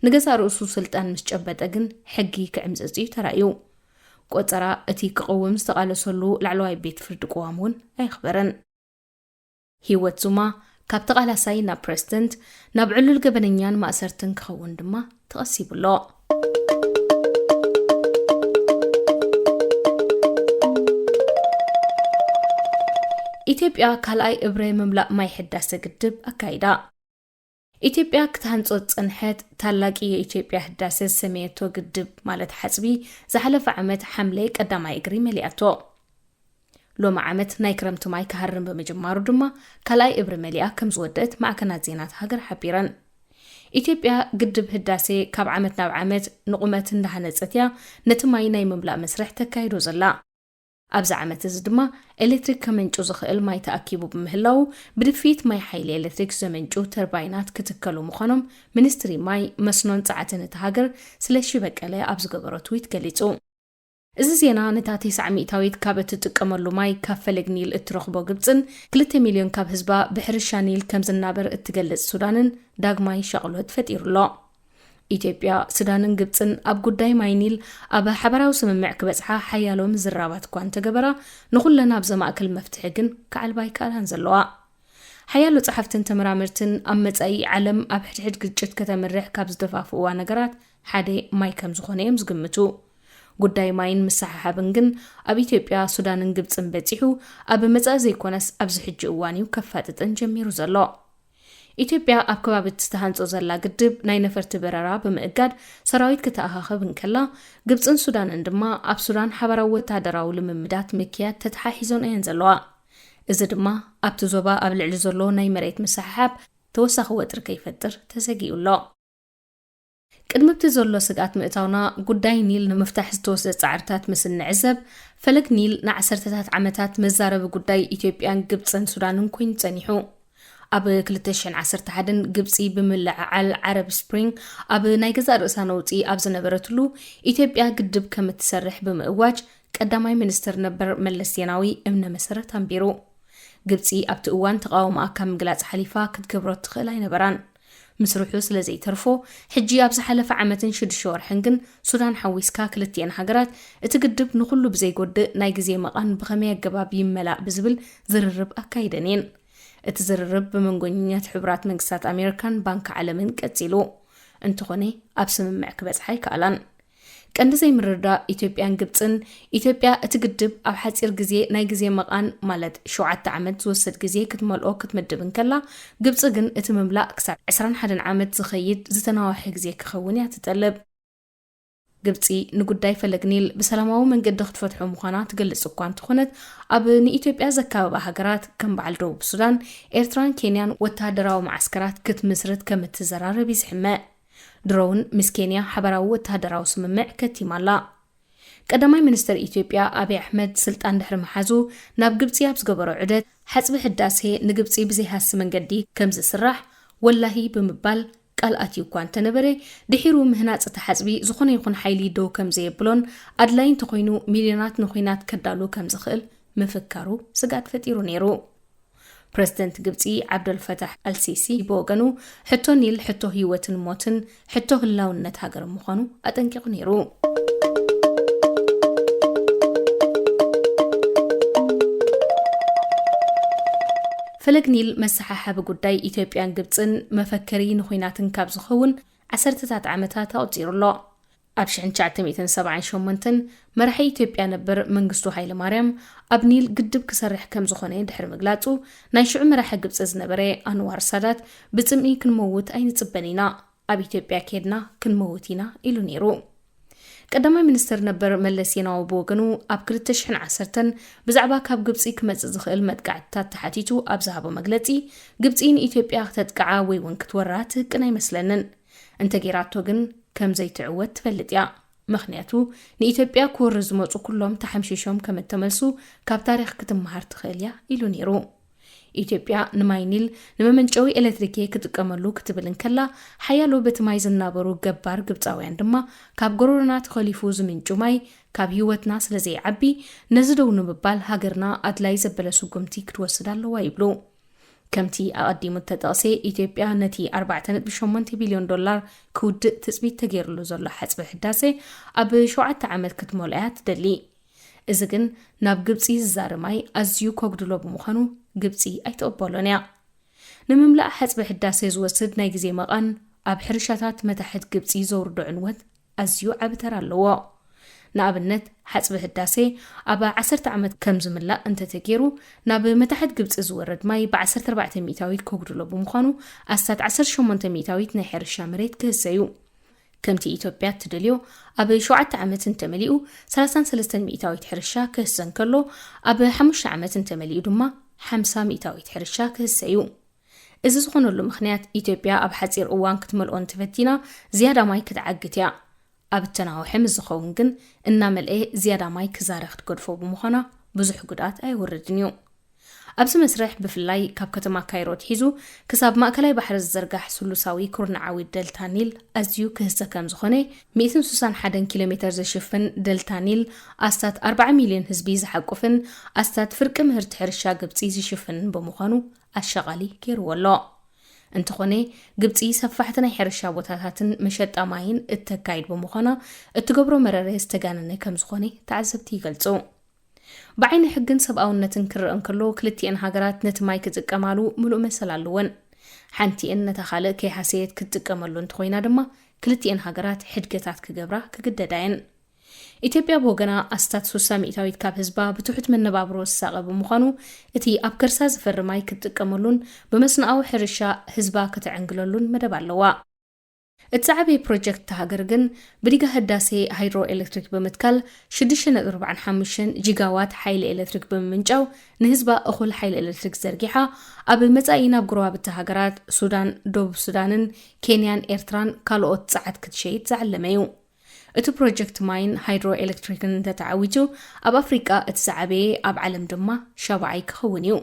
ንገዛእ ርእሱ ስልጣን ምስ ጨበጠ ግን ሕጊ ክዕምጽጽ እዩ ተራእዩ። ቆጸራ እቲ ክቕውም ዝተቓለሰሉ ላዕለዋይ ቤት ፍርዲ ቅዋም እውን ኣየኽበረን። ህይወት ዙማ ካብ ተቓላሳይ ናብ ፕረዚደንት፣ ናብ ዕሉል ገበነኛን ማእሰርትን ክኸውን ድማ ተቐሲቡ ኣሎ። ኢትዮጵያ ካልኣይ እብረ ምምላእ ማይ ሕዳሰ ግድብ ኣካይዳ። ኢትዮጵያ ክትሃንጾ ዝጸንሐት ታላቂ የኢትዮጵያ ህዳሰ ዝሰመየቶ ግድብ ማለት ሓጽቢ ዝሓለፈ ዓመት ሓምለ ቀዳማይ እግሪ መሊኣቶ። ሎሚ ዓመት ናይ ክረምቲ ማይ ክሃርም ብምጅማሩ ድማ ካልኣይ እብሪ መሊኣ ከም ዝወደአት ማዕከናት ዜናት ሃገር ሓቢረን። ኢትዮጵያ ግድብ ህዳሴ ካብ ዓመት ናብ ዓመት ንቑመት እንዳሃነጸት እያ ነቲ ማይ ናይ ምምላእ መስርሕ ተካይዶ ዘላ። ኣብዚ ዓመት እዚ ድማ ኤሌክትሪክ ከመንጩ ዝኽእል ማይ ተኣኪቡ ብምህላዉ፣ ብድፍኢት ማይ ሓይሊ ኤሌክትሪክ ዘመንጩ ተርባይናት ክትከሉ ምዃኖም ሚኒስትሪ ማይ፣ መስኖን ጸዓትን እታ ሃገር ስለሺ በቀለ ኣብ ዝገበሮ ትዊት ገሊጹ። እዚ ዜና ነታ ተስዓ ሚእታዊት ካብ እትጥቀመሉ ማይ ካብ ፈለግ ኒል እትረኽቦ ግብጽን ክልተ ሚልዮን ካብ ህዝባ ብሕርሻ ኒል ከም ዝናበር እትገልጽ ሱዳንን ዳግማይ ሻቕሎት ፈጢሩ ኣሎ። ኢትዮጵያ፣ ሱዳንን ግብጽን ኣብ ጉዳይ ማይ ኒል ኣብ ሓባራዊ ስምምዕ ክበጽሓ ሓያሎ ምዝራባት እኳ እንተገበራ፣ ንኹለን ኣብ ዘማእክል መፍትሒ ግን ክዓልባ ኣይከኣላን ዘለዋ። ሓያሎ ጸሓፍትን ተመራመርትን ኣብ መጻኢ ዓለም ኣብ ሕድሕድ ግጭት ከተምርሕ ካብ ዝደፋፍእዋ ነገራት ሓደ ማይ ከም ዝኾነ እዮም ዝግምቱ። ጉዳይ ማይን ምስሕሓብን ግን ኣብ ኢትዮጵያ፣ ሱዳንን ግብጽን በጺሑ ኣብ መጻኢ ዘይኮነስ ኣብዚ ሕጂ እዋን እዩ ከፋጥጥን ጀሚሩ ዘሎ። ኢትዮጵያ ኣብ ከባቢ እቲ ዝተሃንጾ ዘላ ግድብ ናይ ነፈርቲ በረራ ብምእጋድ ሰራዊት ክትኣኻኽብ እንከላ፣ ግብጽን ሱዳንን ድማ ኣብ ሱዳን ሓባራዊ ወታደራዊ ልምምዳት ምክያድ ተተሓሒዞን እየን ዘለዋ። እዚ ድማ ኣብቲ ዞባ ኣብ ልዕሊ ዘሎ ናይ መሬት ምስሕሓብ ተወሳኺ ወጥሪ ከይፈጥር ተሰጊኡ ኣሎ። ቅድሚ ኣብቲ ዘሎ ስግኣት ምእታውና፣ ጉዳይ ኒል ንምፍታሕ ዝተወስደ ጻዕርታት ምስ እንዕዘብ፣ ፈለግ ኒል ንዓሰርተታት ዓመታት መዛረቢ ጉዳይ ኢትዮጵያን ግብጽን ሱዳንን ኮይኑ ጸኒሑ። ኣብ ክልተ ሽሕን ዓሰርተ ሓደን ግብጺ ብምልዕዓል ዓረብ ስፕሪንግ ኣብ ናይ ገዛእ ርእሳ ነውጺ ኣብ ዝነበረትሉ፣ ኢትዮጵያ ግድብ ከም እትሰርሕ ብምእዋጅ፣ ቀዳማይ ሚኒስትር ነበር መለስ ዜናዊ እምነ መሰረት ኣንቢሩ። ግብጺ ኣብቲ እዋን ተቓውሞኣ ካብ ምግላጽ ሓሊፋ ክትገብሮ እትኽእል ኣይነበራን። ምስርሑ ስለ ዘይተርፎ፣ ሕጂ ኣብ ዝሓለፈ ዓመትን ሽዱሽተ ወርሕን ግን ሱዳን ሓዊስካ ክልቲኤን ሃገራት እቲ ግድብ ንኹሉ ብዘይጎድእ ናይ ግዜ መቓን ብኸመይ ኣገባብ ይመላእ ብዝብል ዝርርብ ኣካይደን እየን። እቲ ዝርርብ ብመንጎኛት ሕቡራት መንግስታት ኣሜሪካን ባንኪ ዓለምን ቀጺሉ። እንተኾነ ኣብ ስምምዕ ክበጽሓ ኣይከኣላን። ቀንዲ ዘይምርድዳእ ኢትዮጵያን ግብጽን፣ ኢትዮጵያ እቲ ግድብ ኣብ ሓጺር ግዜ ናይ ግዜ መቓን ማለት ሸውዓተ ዓመት ዝወስድ ግዜ ክትመልኦ ክትምድብ እንከላ፣ ግብጺ ግን እቲ ምምላእ ክሳብ ዕስራን ሓደን ዓመት ዝኸይድ ዝተናዋሐ ግዜ ክኸውን እያ ትጠልብ። ግብጺ ንጉዳይ ፈለግ ኒል ብሰላማዊ መንገዲ ክትፈትሖ ምዃና ትገልጽ እኳ እንተኾነት፣ ኣብ ንኢትዮጵያ ዘካበባ ሃገራት ከም በዓል ደቡብ ሱዳን፣ ኤርትራን ኬንያን ወተሃደራዊ መዓስከራት ክትምስርት ከም እትዘራረብ እዩ ዝሕመ። ድሮ እውን ምስ ኬንያ ሓባራዊ ወተሃደራዊ ስምምዕ ከቲማ ኣላ። ቀዳማይ ሚኒስትር ኢትዮጵያ ኣብይ ኣሕመድ ስልጣን ድሕሪ ምሓዙ ናብ ግብጺ ኣብ ዝገበሮ ዑደት፣ ሓጽቢ ህዳሴ ንግብጺ ብዘይሃሲ መንገዲ ከም ዝስራሕ ወላሂ ብምባል ቃል ኣትዩ እኳ እንተነበረ፣ ድሒሩ ምህናጽ እቲ ሓጽቢ ዝኾነ ይኹን ሓይሊ ደው ከም ዘየብሎን ኣድላይ እንተኾይኑ ሚልዮናት ንኹናት ከዳሉ ከም ዝኽእል ምፍካሩ ስግኣት ፈጢሩ ነይሩ። ፕረዚደንት ግብጺ ዓብደልፈታሕ ኣልሲሲ ብወገኑ፣ ሕቶ ኒል ሕቶ ህይወትን ሞትን፣ ሕቶ ህላውነት ሃገር ምዃኑ ኣጠንቂቑ ነይሩ። ፈለግ ኒል መሰሓሓቢ ጉዳይ ኢትዮጵያን ግብጽን መፈከሪ ንኹናትን ካብ ዝኸውን ዓሰርተታት ዓመታት ኣቑጺሩ ኣሎ። ኣብ ሽሕን ትሽዓተ ሚእትን ሰብዓን ሸሞንተን መራሒ ኢትዮጵያ ነበር መንግስቱ ሃይለማርያም ኣብ ኒል ግድብ ክሰርሕ ከም ዝኾነ ድሕሪ ምግላጹ፣ ናይ ሽዑ መራሒ ግብጺ ዝነበረ ኣንዋር ሳዳት፣ "ብጽምኢ ክንመውት ኣይንጽበን ኢና፣ ኣብ ኢትዮጵያ ኬድና ክንመውት ኢና" ኢሉ ነይሩ። ቀዳማይ ሚኒስትር ነበር መለስ ዜናዊ ብወገኑ፣ ኣብ ክልተ ሽሕን ዓሰርተን ብዛዕባ ካብ ግብጺ ክመጽእ ዝኽእል መጥቃዕትታት ተሓቲቱ ኣብ ዝሃቦ መግለጺ፣ ግብጺ ንኢትዮጵያ ክተጥቅዓ ወይ እውን ክትወራ ትህቅን ኣይመስለንን። እንተ ጌራቶ ግን ከም ዘይትዕወት ትፈልጥ እያ። ምኽንያቱ ንኢትዮጵያ ክወሩ ዝመጹ ኩሎም ተሓምሺሾም ከም እተመልሱ ካብ ታሪኽ ክትመሃር ትኽእል እያ ኢሉ ነይሩ። ኢትዮጵያ ንማይ ኒል ንመመንጨዊ ኤሌክትሪክ እየ ክጥቀመሉ ክትብል እንከላ፣ ሓያሎ በቲ ማይ ዝናበሩ ገባር ግብጻውያን ድማ ካብ ጎረሮና ተኸሊፉ ዝምንጩ ማይ ካብ ህይወትና ስለ ዘይዓቢ፣ ነዚ ደው ንምባል ሃገርና ኣድላይ ዘበለ ስጉምቲ ክትወስድ ኣለዋ ይብሉ። ከምቲ ኣቐዲሙ እተጠቕሰ፣ ኢትዮጵያ ነቲ ኣርባዕተ ነጥቢ ሸሞንተ ቢልዮን ዶላር ክውድእ ትጽቢት ተገይርሉ ዘሎ ሓጽቢ ህዳሴ ኣብ ሸውዓተ ዓመት ክትመልኦ እያ ትደሊ። እዚ ግን ናብ ግብጺ ዝዛሪ ማይ ኣዝዩ ከጉድሎ ብምዃኑ ግብጺ ኣይትቕበሎን እያ። ንምምላእ ሓጽቢ ህዳሴ ዝወስድ ናይ ግዜ መቓን ኣብ ሕርሻታት መታሕት ግብጺ ዘውርዶ ዕንወት ኣዝዩ ዓቢ ተራ ኣለዎ። ንኣብነት፣ ሓጽቢ ህዳሴ ኣብ ዓሰርተ ዓመት ከም ዝምላእ እንተተገይሩ፣ ናብ መታሕት ግብጺ ዝወርድ ማይ ብ ዓሰርተ ኣርባዕተ ሚእታዊት ከጉድሎ ብምዃኑ፣ ኣስታት ዓሰርተ ሸሞንተ ሚእታዊት ናይ ሕርሻ መሬት ክህሰ እዩ። ከምቲ ኢትዮጵያ እትደልዮ፣ ኣብ ሸውዓተ ዓመት እንተመሊኡ፣ ሰላሳን ሰለስተን ሚእታዊት ሕርሻ ክህሰ እንከሎ፣ ኣብ ሓሙሽተ ዓመት እንተመሊኡ ድማ፣ ሓምሳ ሚእታዊት ሕርሻ ክህሰ እዩ። እዚ ዝኾነሉ ምኽንያት፣ ኢትዮጵያ ኣብ ሓጺር እዋን ክትመልኦ እንተፈቲና፣ ዝያዳ ማይ ክትዓግት እያ። ኣብ እተናውሐ ምስ ዝኸውን ግን፣ እናመልኤ ዝያዳ ማይ ክዛረ ክትገድፎ ብምዃና፣ ብዙሕ ጉድኣት ኣየውርድን እዩ። ኣብዚ መስርሕ፣ ብፍላይ ካብ ከተማ ካይሮ ኣትሒዙ ክሳብ ማእከላይ ባሕሪ ዝዝርጋሕ ስሉሳዊ ኩርናዓዊ ደልታ ኒል ኣዝዩ ክህሰ ከም ዝኾነ፣ ሚእትን ስሳን ሓደን ኪሎ ሜተር ዝሽፍን ደልታ ኒል ኣስታት ኣርባዓ ሚልዮን ህዝቢ ዝሓቁፍን ኣስታት ፍርቂ ምህርቲ ሕርሻ ግብጺ ዝሽፍንን ብምዃኑ ኣሻቓሊ ገይርዎ ኣሎ። እንተኾነ፣ ግብጺ ሰፋሕቲ ናይ ሕርሻ ቦታታትን መሸጣ ማይን እተካይድ ብምዃና፣ እትገብሮ መረረ ዝተጋነነ ከም ዝኾነ ተዓዘብቲ ይገልጹ። ብዓይኒ ሕግን ሰብኣውነትን ክረአ እንከሎ፣ ክልቲኤን ሃገራት ነቲ ማይ ክጥቀማሉ ምሉእ መሰል ኣለወን። ሓንቲኤን ነታ ካልእ ከይሃሰየት ክትጥቀመሉ እንተኾይና ድማ፣ ክልቲኤን ሃገራት ሕድገታት ክገብራ ክግደዳ እየን። ኢትዮጵያ ብወገና፣ ኣስታት ሱሳ ሚእታዊት ካብ ህዝባ ብትሑት መነባብሮ ዝሳቐ ብምዃኑ፣ እቲ ኣብ ከርሳ ዝፈሪ ማይ ክትጥቀመሉን ብመስኖኣዊ ሕርሻ ህዝባ ከተዕንግለሉን መደብ ኣለዋ። እቲ ዝዓበየ ፕሮጀክት እታ ሃገር ግን፣ ብዲጋ ህዳሴ ሃይድሮ ኤሌክትሪክ ብምትካል፣ ሽዱሽተ ነጥቢ ኣርባዓን ሓሙሽተን ጂጋዋት ሓይሊ ኤሌክትሪክ ብምምንጫው፣ ንህዝባ እኹል ሓይሊ ኤሌክትሪክ ዘርጊሓ፣ ኣብ መጻኢ ናብ ጎረባብቲ ሃገራት ሱዳን፣ ደቡብ ሱዳንን ኬንያን ኤርትራን ካልኦት ጸዓት ክትሸይጥ ዝዓለመ እዩ። እቲ ፕሮጀክት ማይን ሃይድሮ ኤሌክትሪክን እንተተዓዊቱ፣ ኣብ ኣፍሪቃ እቲ ዝዓበየ፣ ኣብ ዓለም ድማ ሻብዓይ ክኸውን እዩ።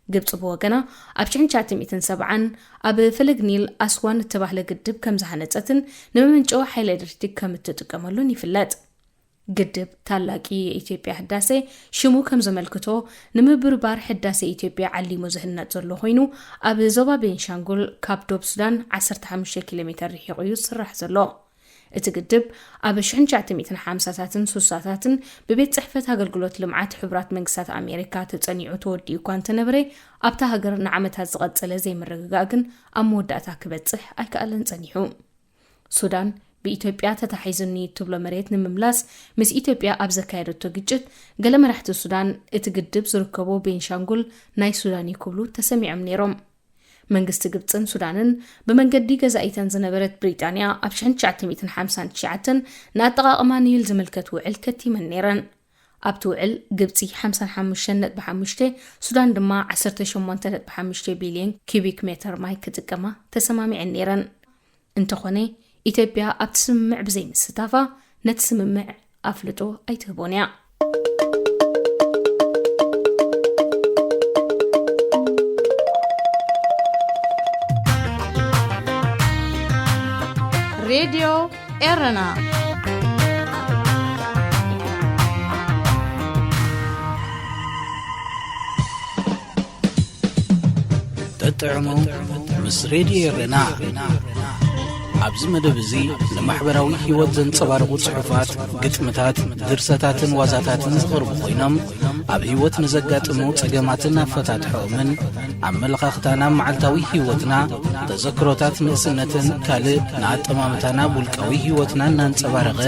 ግብጺ ብወገና፣ ኣብ ሽሕን ትሽዓተ ሚእትን ሰብዓን ኣብ ፈለግ ኒል ኣስዋን እተባህለ ግድብ ከም ዝሃነጸትን ንመመንጨዊ ሓይሊ ኤሌክትሪክ ከም እትጥቀመሉን ይፍለጥ። ግድብ ታላቂ የኢትዮጵያ ህዳሴ ሽሙ ከም ዘመልክቶ፣ ንምብርባር ህዳሴ ኢትዮጵያ ዓሊሙ ዝህነጽ ዘሎ ኮይኑ፣ ኣብ ዞባ ቤንሻንጉል ካብ ዶብ ሱዳን ዓሰርተ ሓሙሽተ ኪሎ ሜተር ርሒቑ እዩ ዝስራሕ ዘሎ። እቲ ግድብ ኣብ ሽሕን ትሽዓተ ሚእትን ሓምሳታትን ሱሳታትን ብቤት ጽሕፈት ኣገልግሎት ልምዓት ሕቡራት መንግስታት ኣሜሪካ ተጸኒዑ ተወዲኡ እኳ እንተነበረ፣ ኣብታ ሃገር ንዓመታት ዝቐጸለ ዘይምርግጋእ ግን ኣብ መወዳእታ ክበጽሕ ኣይከኣለን ጸኒሑ። ሱዳን ብኢትዮጵያ ተታሒዙኒ እትብሎ መሬት ንምምላስ ምስ ኢትዮጵያ ኣብ ዘካየደቶ ግጭት፣ ገለ መራሕቲ ሱዳን እቲ ግድብ ዝርከቦ ቤንሻንጉል ናይ ሱዳን እዩ ክብሉ ተሰሚዖም ነይሮም። መንግስቲ ግብጽን ሱዳንን ብመንገዲ ገዛኢተን ዝነበረት ብሪጣንያ ኣብ ሽሕን ትሽዓተ ሚእትን ሓምሳን ትሽዓተን ንኣጠቓቕማ ኒል ዝምልከት ውዕል ከቲመን ነይረን። ኣብቲ ውዕል ግብጺ ሓምሳን ሓሙሽተን ነጥቢ ሓሙሽተ፣ ሱዳን ድማ ዓሰርተ ሸሞንተ ነጥቢ ሓሙሽተ ቢልዮን ኪቢክ ሜተር ማይ ክጥቀማ ተሰማሚዐን ነይረን። እንተኾነ፣ ኢትዮጵያ ኣብቲ ስምምዕ ብዘይምስታፋ፣ ነቲ ስምምዕ ኣፍልጦ ኣይትህቦን እያ። ሬድዮ ኤረና። ጥዑሙ ምስ ሬድዮ ኤረና። ኣብዚ መደብ እዚ ንማሕበራዊ ህይወት ዘንጸባርቑ ጽሑፋት፣ ግጥምታት፣ ድርሰታትን ዋዛታትን ዝቐርቡ ኮይኖም፣ ኣብ ህይወት ንዘጋጥሙ ጸገማትን ኣፈታትሖኦምን፣ ኣመለኻኽታና፣ መዓልታዊ ህይወትና፣ ተዘክሮታት ንእስነትን ካልእ ንኣጠማምታና፣ ውልቃዊ ህይወትና እናንጸባረቐ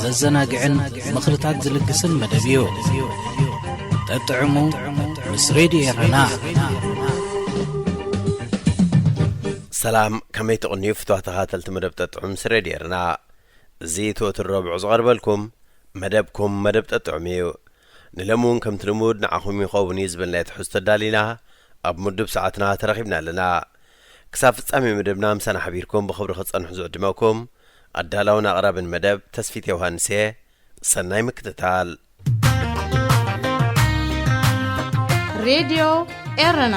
ዘዘናግዕን ምኽርታት ዝልግስን መደብ እዩ። ጠጥዕሙ ምስ ሬድዮ ኤረና። ሰላም፣ ከመይ ትቕንዩ ፍትዋ ተኻተልቲ መደብ ጠጥዑም ምስ ሬድዮ ኤረና? እዚ እቲ ወትሩ ረቡዕ ዝቐርበልኩም መደብኩም መደብ ጠጥዑም እዩ። ንሎሚ እውን ከምቲ ልሙድ ንዓኹም ይኸውን እዩ ዝበልናዮ ትሕዝቶ ኣዳሊና ኣብ ምዱብ ሰዓትና ተረኺብና ኣለና። ክሳብ ፍጻሜ መደብና ምሳና ሓቢርኩም ብኽብሪ ክትጸንሑ ዝዕድመኩም ኣዳላውን ኣቕራብን መደብ ተስፊት ዮሃንስ እየ። ሰናይ ምክትታል። ሬድዮ ኤረና።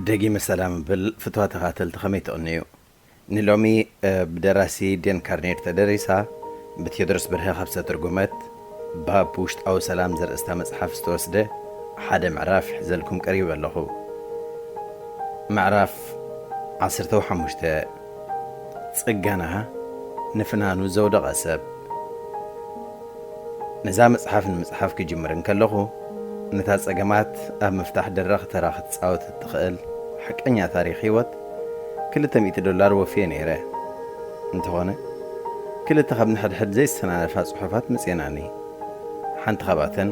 ደጊመ ሰላም እብል ፍትዋ ተኻተልቲ ከመይ ትቕንዩ? ንሎሚ፣ እ፣ ብደራሲ ዴን ካርኔድ ተደሪሳ ብቴዎድሮስ በርሀ ካብ ዝተተርጎመት ባብ ውሽጣዊ ሰላም ዘርእስታ መጽሓፍ ዝተወስደ ሓደ ምዕራፍ ሒዘልኩም ቀሪበ ኣለኹ። ምዕራፍ ዓሰርተ ሓሙሽተ። ጽገና ንፍናኑ ዘውደቐ ሰብ። ነዛ መጽሓፍ ንምጽሓፍ ክጅምር እንከለኹ፣ ነታ ጸገማት ኣብ ምፍታሕ ደረኽ ተራ ክትጻወት እትኽእል ሓቀኛ ታሪኽ ህይወት ክልተ ሚእቲ ዶላር ወፍየ ነይረ። እንተኾነ፣ ክልተ ካብ ንሕድሕድ ዘይሰናነፋ ጽሑፋት መጽኤናኒ። ሓንቲ ካብኣተን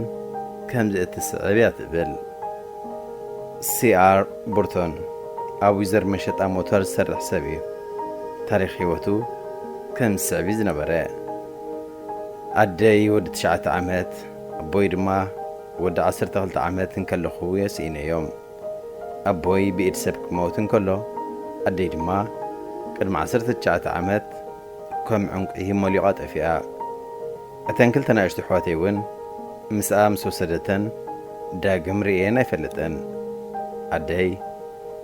ከምዚ እትስዕብ እያ ትብል። ሲ ኣር ቡርቶን ኣብ ዊዘር መሸጣ ሞተር ዝሰርሕ ሰብ እዩ። ታሪኽ ህይወቱ ከም ዝስዕብ እዩ ዝነበረ። ኣደይ ወዲ ትሽዓተ ዓመት፣ ኣቦይ ድማ ወዲ ዓሰርተ ክልተ ዓመት እንከለኹ እየ ስኢነዮም። ኣቦይ ብኢድ ሰብ ክመውት እንከሎ፣ ኣደይ ድማ ቅድሚ ዓሰርተ ትሽዓተ ዓመት ከም ዕንቁ መሊቓ ጠፊኣ። እተን ክልተ ንኣሽቱ ኣሕዋተይ እውን ምስኣ ምስ ወሰደተን ዳግም ርእየን ኣይፈልጥን። ኣደይ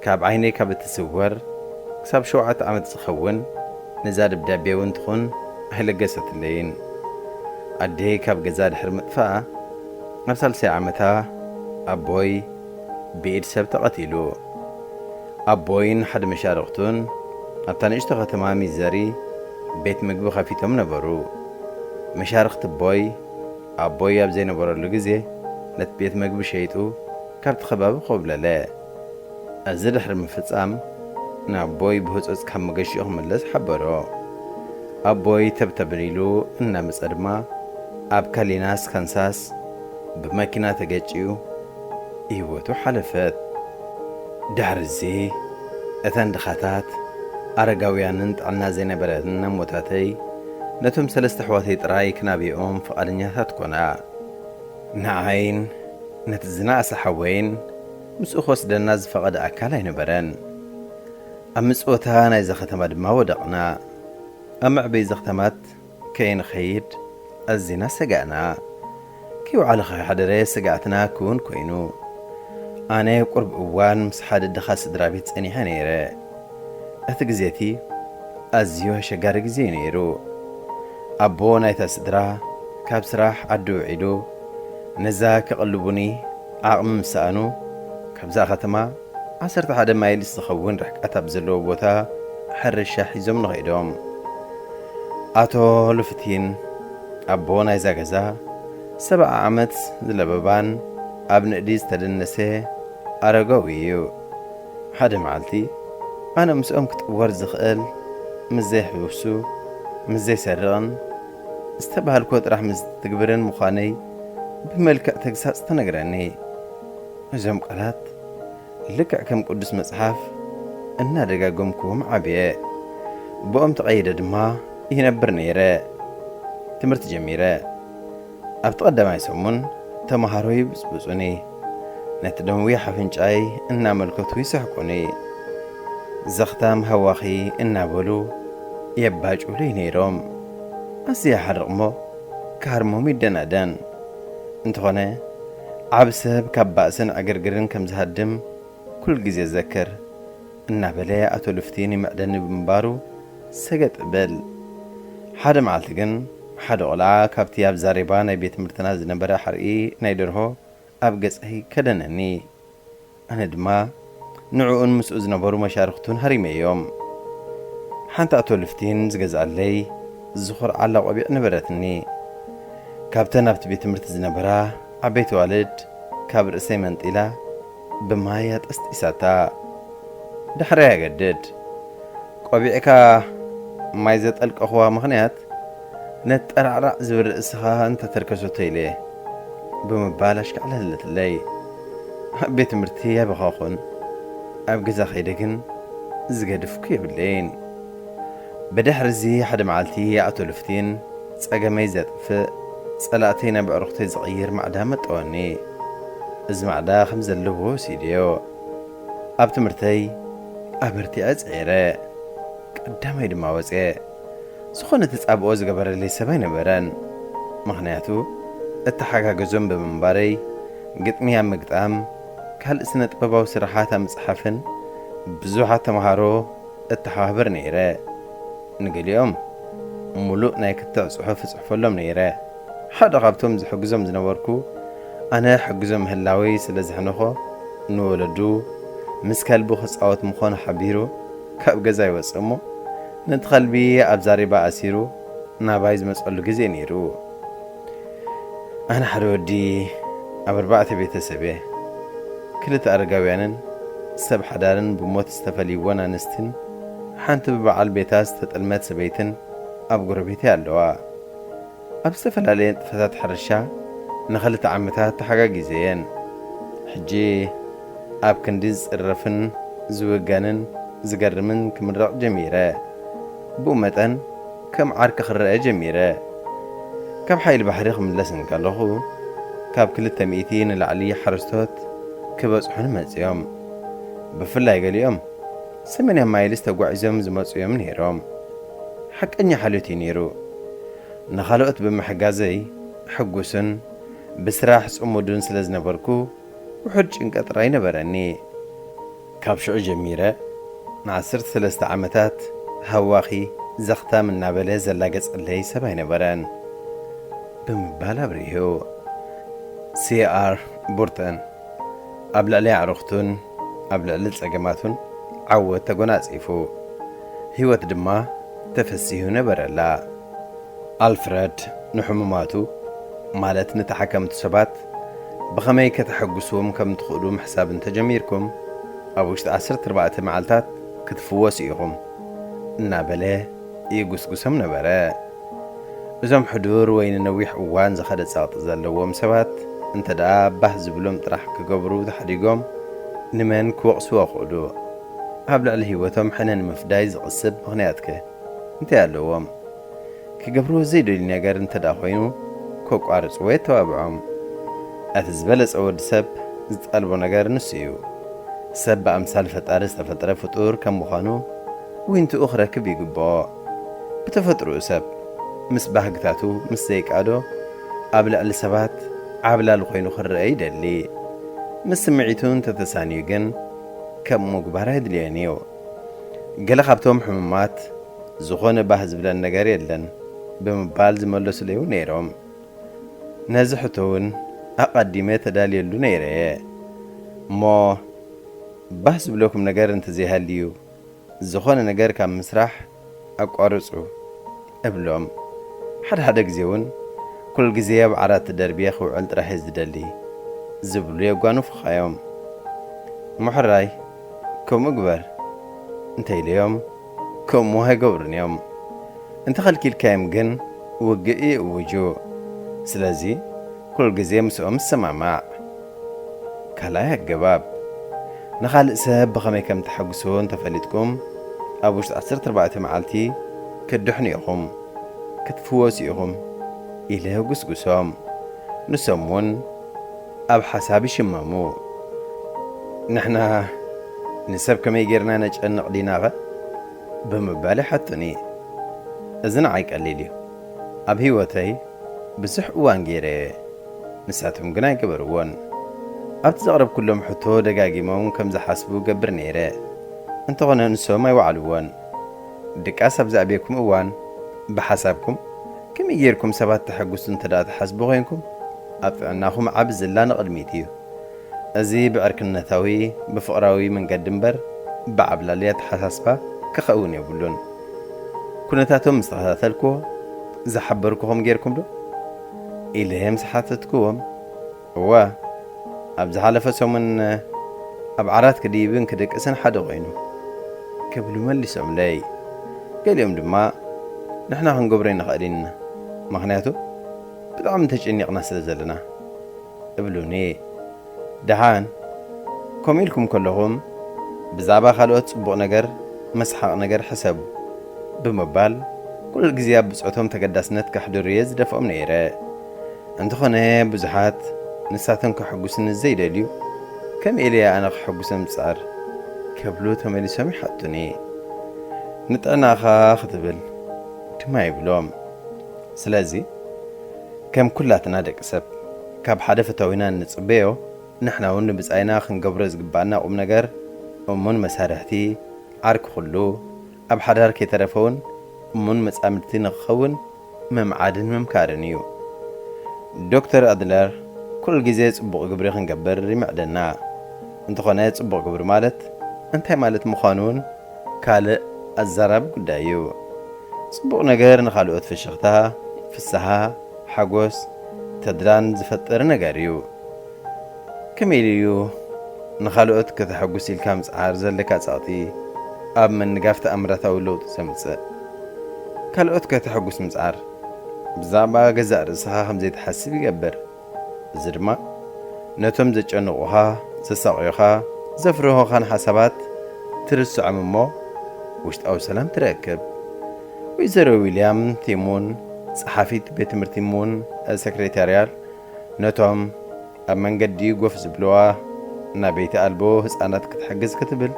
ካብ ዓይነይ ካብ እትስወር ክሳብ ሸውዓተ ዓመት ዝኸውን ነዛ ደብዳቤ እውን ትኹን ኣይለገሰትለይን። ኣደይ ካብ ገዛ ድሕሪ ምጥፋኣ ኣብ ሳልሳይ ዓመታ ኣቦይ ብኢድ ሰብ ተቐቲሉ። ኣቦይን ሓደ መሻርኽቱን ኣብታ ንእሽቶ ከተማ ሚዘሪ ቤት ምግቢ ከፊቶም ነበሩ። መሻርኽቲ ኣቦይ፣ ኣቦይ ኣብ ዘይነበረሉ ግዜ ነቲ ቤት ምግቢ ሸይጡ ካብቲ ከባቢ ኮብለለ። እዚ ድሕሪ ምፍጻም፣ ንኣቦይ ብህጹጽ ካብ መገሽኡ ክምለስ ሓበሮ። ኣቦይ ተብተብል ኢሉ እናመጸ ድማ፣ ኣብ ካሊናስ፣ ካንሳስ ብመኪና ተገጭዩ ህይወቱ ሓለፈት። ድሕሪ እዚ፣ እተን ድኻታት፣ ኣረጋውያንን ጥዕና ዘይነበረንን ኣሞታተይ፣ ነቶም ሰለስተ ኣሕዋተይ ጥራይ ክናብየኦም ፍቓደኛታት ኮና። ንዓይን ነቲ ዝነኣሰ ሓወይን ምስኡ ክወስደና ዝፈቐደ ኣካል ኣይነበረን። ኣብ ምጽወታ ናይዛ ከተማ ድማ ወደቕና። ኣብ መዕበዪ ዘኽተማት ከይንኸይድ ኣዚና ሰጋእና። ከይወዓለ ከይሓደረ ስግኣትና ክውን ኮይኑ። ኣነ ቁሩብ እዋን ምስ ሓደ ድኻ ስድራ ቤት ጸኒሐ ነይረ። እቲ ግዜ እቲ ኣዝዩ ኣሸጋሪ ግዜ እዩ ነይሩ። ኣቦ ናይታ ስድራ ካብ ስራሕ ዓዲ ውዒሉ ነዛ ክቕልቡኒ ዓቕሚ ምስ ሰኣኑ፣ ካብዛ ከተማ ዓሰርተ ሓደ ማይልስ ዝኸውን ርሕቀት ኣብ ዘለዎ ቦታ ሕርሻ ሒዞም ንኸይዶም። ኣቶ ሉፍቲን ኣቦ ናይዛ ገዛ ሰብዓ ዓመት ዝለበባን ኣብ ንእዲ ዝተደነሰ ኣረጋዊ እዩ። ሓደ መዓልቲ ኣነ ምስኦም ክጥወር ዝኽእል ምስ ዘይሕውሱ፣ ምስ ዘይሰርቕን ዝተባህልኮ ጥራሕ ምስ ትግብርን ምዃነይ ብመልክዕ ተግሳጽ ተነግረኒ። እዞም ቃላት ልክዕ ከም ቅዱስ መጽሓፍ እናደጋገምኩዎም ዓብየ። ብኦም ተቐይደ ድማ ይነብር ነይረ። ትምህርቲ ጀሚረ። ኣብቲ ቀዳማይ ሰሙን ተመሃሮ ይብጽብጹኒ። ነቲ ነዊሕ ኣፍንጫይ እናመልከቱ ይስሕቁኒ። ዘኽታም ሃዋኺ እናበሉ የባጭሉይ ነይሮም። ኣዝየ ይሓርቕ እሞ ክሃርሞም ይደናደን። እንተኾነ፣ ዓቢ ሰብ ካብ ባእስን ዕግርግርን ከም ዝሃድም፣ ኩሉ ግዜ ዘክር እናበለ ኣቶ ልፍቲን ይምዕደኒ ብምንባሩ ሰገጥ እብል። ሓደ መዓልቲ ግን ሓደ ቆልዓ ካብቲ ኣብ ዛሬባ ናይ ቤት ትምህርትና ዝነበረ ሓርኢ ናይ ደርሆ ኣብ ገጸይ ከደነኒ። ኣነ ድማ ንዕኡን ምስኡ ዝነበሩ መሻርኽቱን ሃሪመዮም። ሓንቲ ኣቶ ልፍቲን ዝገዝኣለይ ዝኾርዓላ ቆቢዕ ነበረትኒ። ካብተን ኣብቲ ቤት ትምህርቲ ዝነበራ ዓበይቲ ዋልድ ካብ ርእሰይ መንጢላ ብማይ ኣጠስጢሳታ። ዳሕረይ ኣገድድ ቆቢዕካ ማይ ዘጠልቀኽዋ ምኽንያት ነቲ ጠራዕራዕ ዝብል ርእስኻ እንተተርከሰቶ ኢለ ብምባል ኣሽካዕለለትለይ። ኣብ ቤት ትምህርቲ ኣይበኸኹን፣ ኣብ ገዛ ከይደ ግን ዝገድፍኩ የብለይን። ብድሕሪ እዚ ሓደ መዓልቲ ኣቶ ልፍቲን ጸገመይ ዘጥፍእ፣ ጸላእተይ ናብ ኣዕሩኽተይ ዝቕይር ማዕዳ መጠወኒ። እዚ ማዕዳ ከም ዘለዎ ወሲደዮ። ኣብ ትምህርተይ ኣበርቲዐ ጽዒረ። ቀዳማይ ድማ ወጽኤ። ዝኾነ ተጻብኦ ዝገበረለይ ሰብ ኣይነበረን። ምኽንያቱ እተሓጋገዞም ብምንባረይ ግጥሚ ኣብ ምግጣም፣ ካልእ ስነ ጥበባዊ ስራሓት ኣብ ምጽሓፍን ብዙሓት ተምሃሮ እተሓባበር ነይረ። ንገሊኦም ሙሉእ ናይ ክትዕ ጽሑፍ እጽሕፈሎም ነይረ። ሓደ ካብቶም ዝሕግዞም ዝነበርኩ ኣነ ሕግዞ ምህላወይ ስለ ዘሕነኾ፣ ንወለዱ ምስ ከልቡ ክጻወት ምዃኑ ሓቢሩ ካብ ገዛ ይወጽእ እሞ፣ ነቲ ከልቢ ኣብ ዛሬባ ኣሲሩ ናባይ ዝመጸሉ ግዜ ነይሩ። ኣነ ሓደ ወዲ ኣብ ኣርባዕተ ቤተሰብ እየ። ክልተ ኣረጋውያንን ሰብ ሓዳርን ብሞት ዝተፈልይዎን ኣንስትን ሓንቲ ብበዓል ቤታ ዝተጠልመት ሰበይትን ኣብ ጎረቤተይ ኣለዋ። ኣብ ዝተፈላለየ ንጥፈታት ሕርሻ ንኽልተ ዓመታት ተሓጋጊዘየን። ሕጂ ኣብ ክንዲ ዝጽረፍን ዝውገንን ዝገርምን ክምረቕ ጀሚረ። ብኡ መጠን ከም ዓርኪ ክረአ ጀሚረ። ካብ ሓይሊ ባሕሪ ክምለስ እንከለኹ ካብ ክልተ ሚእቲ ንላዕሊ ሓረስቶት ክበጽሑኒ መጽዮም። ብፍላይ ገሊኦም ሰማንያ ማይልስ ተጓዒዞም ዝመጹ እዮም ነይሮም። ሓቀኛ ሓልዮት እዩ ነይሩ። ንኻልኦት ብምሕጋዘይ ሕጉስን ብስራሕ ጽሙድን ስለ ዝነበርኩ ውሑድ ጭንቀት ጥራይ ነበረኒ። ካብ ሽዑ ጀሚረ ንዓሰርተ ሰለስተ ዓመታት ሃዋኺ ዘኽታም እናበለ ዘላገጸለይ ሰብ ኣይነበረን ብምባል ኣብሪሁ። ሲ ኣር ቡርተን ኣብ ልዕሊ ኣዕሩኽቱን ኣብ ልዕሊ ጸገማቱን ዓወት ተጎናጺፉ፣ ህይወት ድማ ተፈሲሁ ነበረላ። ኣልፍረድ ንሕሙማቱ፣ ማለት ንተሓከምቱ ሰባት፣ ብኸመይ ከተሐጉስዎም ከም ትኽእሉ ምሕሳብ እንተጀሚርኩም፣ ኣብ ውሽጢ ዓሰርተ ኣርባዕተ መዓልታት ክትፍወሱ ኢኹም እናበለ ይጉስጉሶም ነበረ። እዞም ሕዱር ወይ ንነዊሕ እዋን ዝኸደ ጸቕጢ ዘለዎም ሰባት እንተ ደኣ ባህ ዝብሎም ጥራሕ ክገብሩ ተሓዲጎም፣ ንመን ክወቕስዎ ክእሉ? ኣብ ልዕሊ ህይወቶም ሕነ ንምፍዳይ ዝቕስብ ምኽንያትከ እንታይ ኣለዎም? ክገብርዎ ዘይደልዩ ነገር እንተ ደኣ ኮይኑ፣ ከቋርጽዎ የተባብዖም። እቲ ዝበለጸ ወዲ ሰብ ዝጠልቦ ነገር ንሱ እዩ። ሰብ ብኣምሳል ፈጣሪ ዝተፈጥረ ፍጡር ከም ምዃኑ፣ ዊንትኡ ክረክብ ይግብኦ። ብተፈጥሮኡ ሰብ ምስ ባህግታቱ ምስ ዘይቃዶ፣ ኣብ ልዕሊ ሰባት ዓብላል ኮይኑ ክረአ ይደሊ። ምስ ስምዒቱ እንተተሳንዩ ግን፣ ከምኡ ምግባር ኣየድልዮን እዩ። ገለ ካብቶም ሕሙማት፣ ዝኾነ ባህ ዝብለን ነገር የለን ብምባል ዝመለሱለይ እውን ነይሮም። ነዚ ሕቶ እውን ኣቐዲመ ተዳልየሉ ነይረ እየ። እሞ ባህ ዝብለኩም ነገር እንተዘይሃልዩ፣ ዝኾነ ነገር ካብ ምስራሕ ኣቋርጹ እብሎም። ሓደ ሓደ ግዜ እውን፣ ኩሉ ግዜ ኣብ ዓራት ተደርብየ ክውዕል ጥራሕ እየ ዝደሊ ዝብሉ የጓንፉኻ እዮም። እሞ ሕራይ ከምኡ ግበር እንተኢለዮም፣ ከምኡ ኣይገብሩን እዮም። እንተኸልኪልካዮም ግን ውግእ ይእውጁ። ስለዚ ኩሉ ግዜ ምስኦም ሰማማዕ። ካልኣይ ኣገባብ፣ ንኻልእ ሰብ ብኸመይ ከም ተሐጉስዎ እንተፈሊጥኩም፣ ኣብ ውሽጢ ዓሰርተ ኣርባዕተ መዓልቲ ክትድሕኑ ኢኹም፣ ክትፍወሱ ኢኹም ኢለ ጉስጉሶም። ንሶም እውን ኣብ ሓሳብ ይሽመሙ። ንሕና ንሰብ ከመይ ጌርና ነጨንቕ ዲናኸ? ብምባል ይሓቱኒ። እዚ ንዓይ ቀሊል እዩ። ኣብ ህይወተይ ብዙሕ እዋን ገይረ እየ። ንሳቶም ግን ኣይገበርዎን። ኣብቲ ዘቕረብኩሎም ሕቶ ደጋጊሞም ከም ዝሓስቡ ገብር ነይረ። እንተኾነ ንሶም ኣይወዓልዎን። ድቃስ ኣብ ዝኣበየኩም እዋን ብሓሳብኩም ከመይ ጌርኩም ሰባት ተሐጉሱ እንተ ደኣ ትሓስቡ ኮይንኩም፣ ኣብ ጥዕናኹም ዓቢ ዝላ ንቕድሚት እዩ። እዚ ብዕርክነታዊ፣ ብፍቕራዊ መንገዲ እምበር ብዓብላሊ ኣተሓሳስባ ክኸውን የብሉን። ኩነታቶም ምስ ተኸታተልኩዎ ዝሓበርኩኹም ጌርኩም ዶ? ኢለ ምስ ሓተትኩዎም፣ እወ፣ ኣብ ዝሓለፈ ሰሙን ኣብ ዓራት ክድይብን ክድቅስን ሓደ ኮይኑ ክብሉ መሊሶምለይ። ገሊኦም ድማ ንሕና ክንገብሮ ኣይንኽእል ኢና፣ ምኽንያቱ ብጣዕሚ ተጨኒቕና ስለ ዘለና እብሉኒ። ደሓን ከምኡ ኢልኩም ከለኹም ብዛዕባ ካልኦት ጽቡቕ ነገር፣ መስሓቕ ነገር ሕሰቡ ብምባል ኩሉ ግዜ ኣብ ብጾቶም ተገዳስነት ከሕድሩ እየ ዝደፍኦም ነይረ። እንተኾነ ብዙሓት ንሳቶም ከሐጉስኒ ዘይደልዩ፣ ከም ኢለ ኣነ ከሐጉሶም ዝጽዕር ክብሉ ተመሊሶም ይሓቱኒ። ንጥዕናኻ ክትብል ድማ ይብሎም። ስለዚ ከም ኩላትና ደቂ ሰብ ካብ ሓደ ፈታዊና እንጽበዮ፣ ንሕና እውን ንብጻይና ክንገብሮ ዝግባኣና ቁም ነገር እሙን መሳርሕቲ፣ ዓርኪ ኩሉ፣ ኣብ ሓዳር ከይተረፈ እውን እሙን መጻምድቲ ንኽኸውን ምምዓድን ምምካርን እዩ። ዶክተር ኣድለር ኩሉ ግዜ ጽቡቕ ግብሪ ክንገብር ይምዕደና። እንተኾነ ጽቡቕ ግብሪ ማለት እንታይ ማለት ምዃኑ እውን ካልእ ኣዛራቢ ጉዳይ እዩ። ጽቡቕ ነገር ንኻልኦት ፍሽኽታ፣ ፍስሃ፣ ሓጎስ፣ ተድላን ዝፈጥር ነገር እዩ። ከመይ ኢሉ እዩ ንኻልኦት ከተሐጉስ ኢልካ ምጽዓር ዘለካ ጸቕጢ ኣብ ምንጋፍ ተኣምራታዊ ለውጢ ዘምጽእ? ካልኦት ከተሐጉስ ምጽዓር ብዛዕባ ገዛእ ርእስኻ ከም ዘይትሓስብ ይገብር። እዚ ድማ ነቶም ዘጨንቑኻ፣ ዘሳቕዩኻ፣ ዘፍርሁኻን ሓሳባት ትርስዖም እሞ ውሽጣዊ ሰላም ትረክብ። ወይዘሮ ዊልያም ቲሙን፣ ጸሓፊት ቤት ትምህርቲ ሙን ሰክሬታርያል፣ ነቶም ኣብ መንገዲ ጎፍ ዝብልዋ ናበይቲ ኣልቦ ህጻናት ክትሕግዝ ክትብል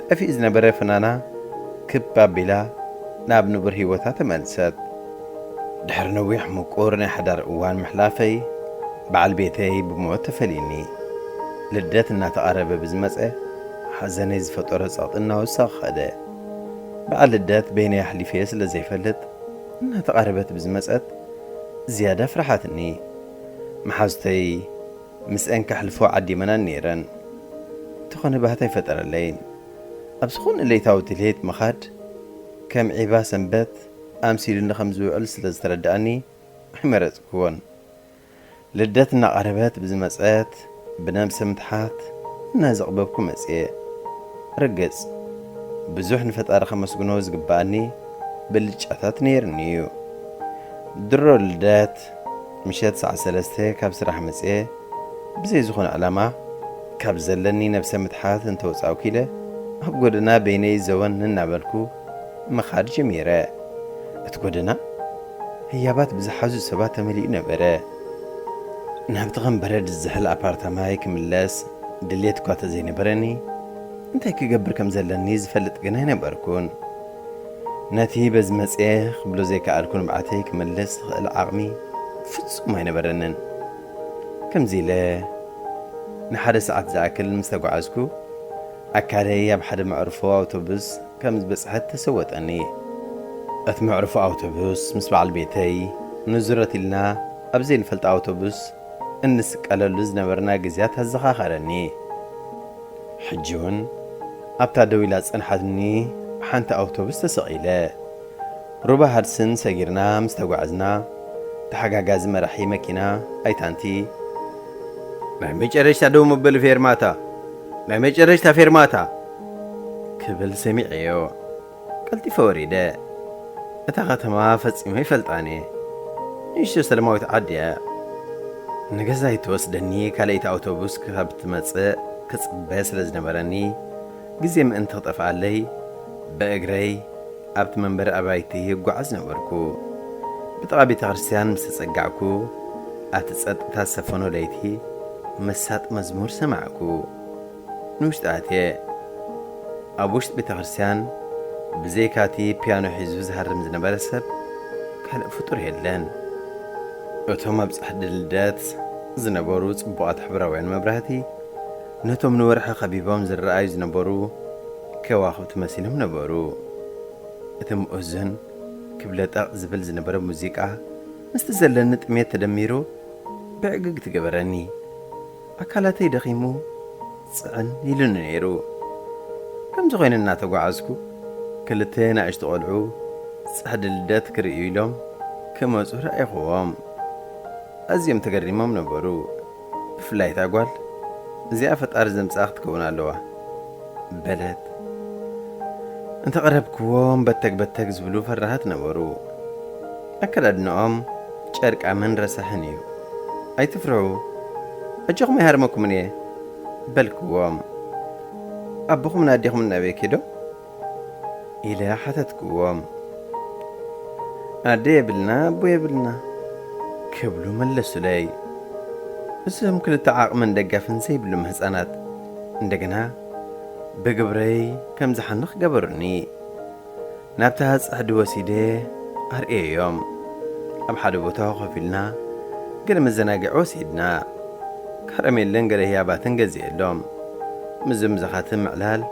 ጠፊኡ ዝነበረ ፍናና ክብ ኣቢላ ናብ ንቡር ህይወታ ተመልሰት። ድሕሪ ነዊሕ ምቁር ናይ ሓዳር እዋን ምሕላፈይ፣ በዓል ቤተይ ብሞት ተፈልዩኒ። ልደት እናተቓረበ ብዝመጸ፣ ሓዘነይ ዝፈጠሮ ጸቕጢ እናወሰኸ ኸደ። በዓል ልደት በይነይ ኣሕሊፈ ስለ ዘይፈልጥ፣ እናተቓረበት ብዝመጸት ዝያዳ ኣፍርሓትኒ። መሓዙተይ ምስአን ከሕልፎ ዓዲመናን ነይረን። እንተኾነ ባህታ ኣይፈጠረለይን። ኣብ ዝኾነ ለይታዊ ድሌት ምኻድ ከም ዒባ ሰንበት ኣምሲሉኒ ከም ዝውዕል ስለ ዝተረድኣኒ ኣይመረጽኩዎን። ልደት እናቐረበት ብዝመጸት ብነብሰ ምትሓት እናዘቕበብኩ መጽየ። ርግጽ ብዙሕ ንፈጣሪ ከመስግኖ ዝግብኣኒ ብልጫታት ነይርኒ እዩ። ድሮ ልደት ምሸት ሰዓት ሰለስተ ካብ ስራሕ መጽየ ብዘይ ዝኾነ ዕላማ ካብ ዘለኒ ነብሰ ምትሓት እንተወጻእኩ ኢለ ኣብ ጎደና በይነይ ዘወን እናበልኩ ምኻድ ጀሚረ። እቲ ጎደና ህያባት ብዝሓዙ ሰባት ተመሊኡ ነበረ። ናብቲ ከም በረድ ዝዝሕል ኣፓርታማይ ክምለስ ድሌት እኳ ተዘይነበረኒ፣ እንታይ ክገብር ከም ዘለኒ ዝፈልጥ ግን ኣይነበርኩን። ነቲ በዚ መጽየ ክብሎ ዘይከኣልኩ ንብዓተይ ክምልስ ዝኽእል ዓቕሚ ፍጹም ኣይነበረንን። ከምዚ ኢለ ንሓደ ሰዓት ዝኣክል ምስ ተጓዓዝኩ፣ ኣካለይ ኣብ ሓደ መዕርፎ ኣውቶቡስ ከም ዝበጽሐት ተሰወጠኒ። እቲ መዕርፎ ኣውቶቡስ ምስ በዓል ቤተይ ንዙረት ኢልና ኣብ ዘይንፈልጦ ኣውቶቡስ እንስቀለሉ ዝነበርና ግዜያት ኣዘኻኸረኒ። ሕጂ እውን ኣብታ ደው ኢላ ዝጸንሓትኒ ሓንቲ ኣውቶቡስ ተሰቒለ። ሩባ ሃድስን ሰጊርና ምስ ተጓዕዝና፣ ተሓጋጋዚ መራሒ መኪና ኣይታንቲ፣ "ናይ መጨረሽታ ደው መበሊ ፌርማታ፣ ናይ መጨረሽታ ፌርማታ!" ክብል ሰሚዐዮ። ቀልጢፈ ወሪደ። እታ ከተማ ፈጺመ ኣይፈልጣን እየ። ንእሽቶ ሰላማዊት ዓዲ እያ። ንገዛይ ትወስደኒ ካልኣይቲ ኣውቶቡስ ክሳብ ትመጽእ ክጽበ ስለ ዝነበረኒ፣ ግዜ ምእንቲ ክጠፍኣለይ፣ ብእግረይ ኣብቲ መንበሪ ኣባይቲ እጓዓዝ ነበርኩ። ብጥቓ ቤተ ክርስቲያን ምስ ተጸጋዕኩ፣ ኣብቲ ጸጥታ ዝሰፈኖ ለይቲ መሳጢ መዝሙር ሰማዕኩ። ንውሽጢ ኣትየ። ኣብ ውሽጢ ቤተ ክርስቲያን ብዘይካቲ ፒያኖ ሒዙ ዝሃርም ዝነበረ ሰብ ካልእ ፍጡር የለን። እቶም ኣብ ጽሕዲ ልደት ዝነበሩ ጽቡቓት ሕብራውያን መብራህቲ፣ ነቶም ንወርሒ ከቢቦም ዝረኣዩ ዝነበሩ ከዋኽብቲ መሲሎም ነበሩ። እቲ ምኡዝን ክብለጠቕ ዝብል ዝነበረ ሙዚቃ፣ ምስቲ ዘለኒ ጥሜት ተደሚሩ፣ ብዕግግቲ ገበረኒ። ኣካላተይ ደኺሙ፣ ጽዕን ኢሉኒ ነይሩ። ከምዚ ኾይነ እናተጓዓዝኩ፣ ክልተ ንኣሽቱ ቖልዑ ጽሕዲ ልደት ክርእዩ ኢሎም ክመጹ ረኣይኹዎም። ኣዝዮም ተገሪሞም ነበሩ። ብፍላይ እታ ጓል፣ "እዚኣ ፈጣሪ ዘምጽኣ ክትከውን ኣለዋ" በለት። እንተቐረብክዎም በተግ በተግ ዝብሉ ፈራሃት ነበሩ። ኣከዳድንኦም ጨርቃምን ረሳሕን እዩ። "ኣይትፍርሑ፣ ኣጆኹም ኣይሃርመኩምን እየ" በልክዎም። "ኣቦኹምን ኣዴኹምን ናበይ ከይዶም?" ኢለ ሓተትክዎም። "ኣደ የብልና፣ ኣቦ የብልና" ክብሉ መለሱለይ። እዞም ክልተ ዓቕምን ደጋፍን ዘይብሎም ህጻናት እንደገና ብግብረይ ከም ዝሓንኽ ገበሩኒ። ናብታ ጽሕዲ ወሲደ ኣርእየዮም። ኣብ ሓደ ቦታ ኮፍ ኢልና ገለ መዘናግዒ ወሲድና። ከረሜለን ገለ ህያባትን ገዚኤሎም። ምዝምዛኻትን ምዕላል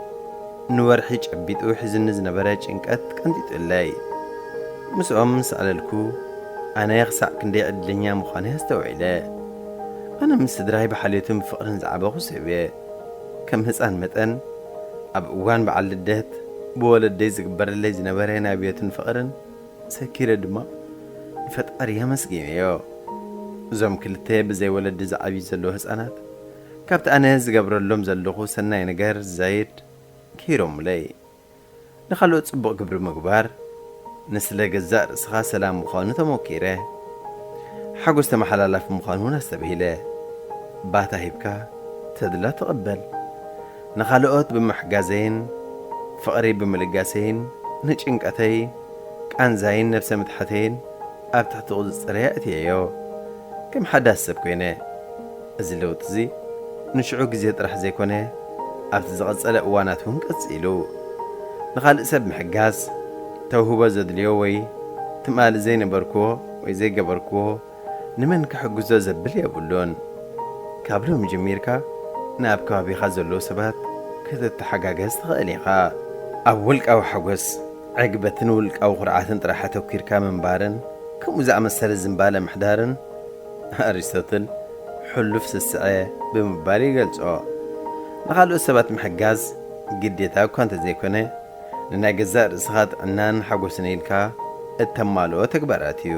ንወርሒ ጨቢጡ ሒዙኒ ዝነበረ ጭንቀት ቀንጢጡለይ። ምስኦም ምስ ኣዕለልኩ ኣነ ክሳዕ ክንደይ ዕድለኛ ምዃነይ ኣስተውዒለ። ኣነ ምስ ስድራይ ብሓልዮትን ብፍቕርን ዝዓበኹ ሰብ እየ። ከም ህጻን መጠን ኣብ እዋን በዓል ልደት ብወለደይ ዝግበረለይ ዝነበረ ናይ ኣብዮትን ፍቕርን ሰኪረ ድማ ንፈጣሪ ኣመስጊነዮ። እዞም ክልተ ብዘይ ወለዲ ዝዓብዩ ዘለዉ ህጻናት ካብቲ ኣነ ዝገብረሎም ዘለኹ ሰናይ ነገር ዝዛይድ ክሂሮምለይ። ንኻልኦት ጽቡቕ ግብሪ ምግባር ንስለ ገዛእ ርእስኻ ሰላም ምዃኑ ተሞኪረ። ሓጎስ ተመሓላላፊ ምዃኑ እውን ኣስተብሂለ። ባታ ሂብካ ተድላ ትቕበል። ንኻልኦት ብምሕጋዘይን ፍቕሪ ብምልጋሰይን ንጭንቀተይ፣ ቃንዛይን ነብሰ ምትሓተይን ኣብ ትሕቲ ቁጽጽረይ ኣእትየዮ። ከም ሓዳስ ሰብ ኮይነ። እዚ ለውጢ እዚ ንሽዑ ግዜ ጥራሕ ዘይኮነ፣ ኣብቲ ዝቐጸለ እዋናት እውን ቀጺሉ። ንኻልእ ሰብ ምሕጋዝ፣ ተውህቦ ዘድልዮ ወይ ትማሊ ዘይነበርክዎ ወይ ዘይገበርክዎ፣ ንመን ክሕግዞ ዘብል የብሉን። ካብ ሎሚ ጀሚርካ፣ ንኣብ ከባቢኻ ዘለዉ ሰባት ክትተሓጋገዝ ትኽእል ኢኻ። ኣብ ውልቃዊ ሓጎስ፣ ዕግበትን ውልቃዊ ኩርዓትን ጥራሕ ኣተኲርካ ምንባርን፣ ከምኡ ዝኣመሰለ ዝንባለ ምሕዳርን፣ ኣሪስቶትል ሕሉፍ ስስዐ ብምባል ይገልጾ። ንኻልኦት ሰባት ምሕጋዝ ግዴታ እኳ እንተዘይኮነ፣ ንናይ ገዛእ ርእስኻ ጥዕናን ሓጎስን ኢልካ እተማልኦ ተግባራት እዩ።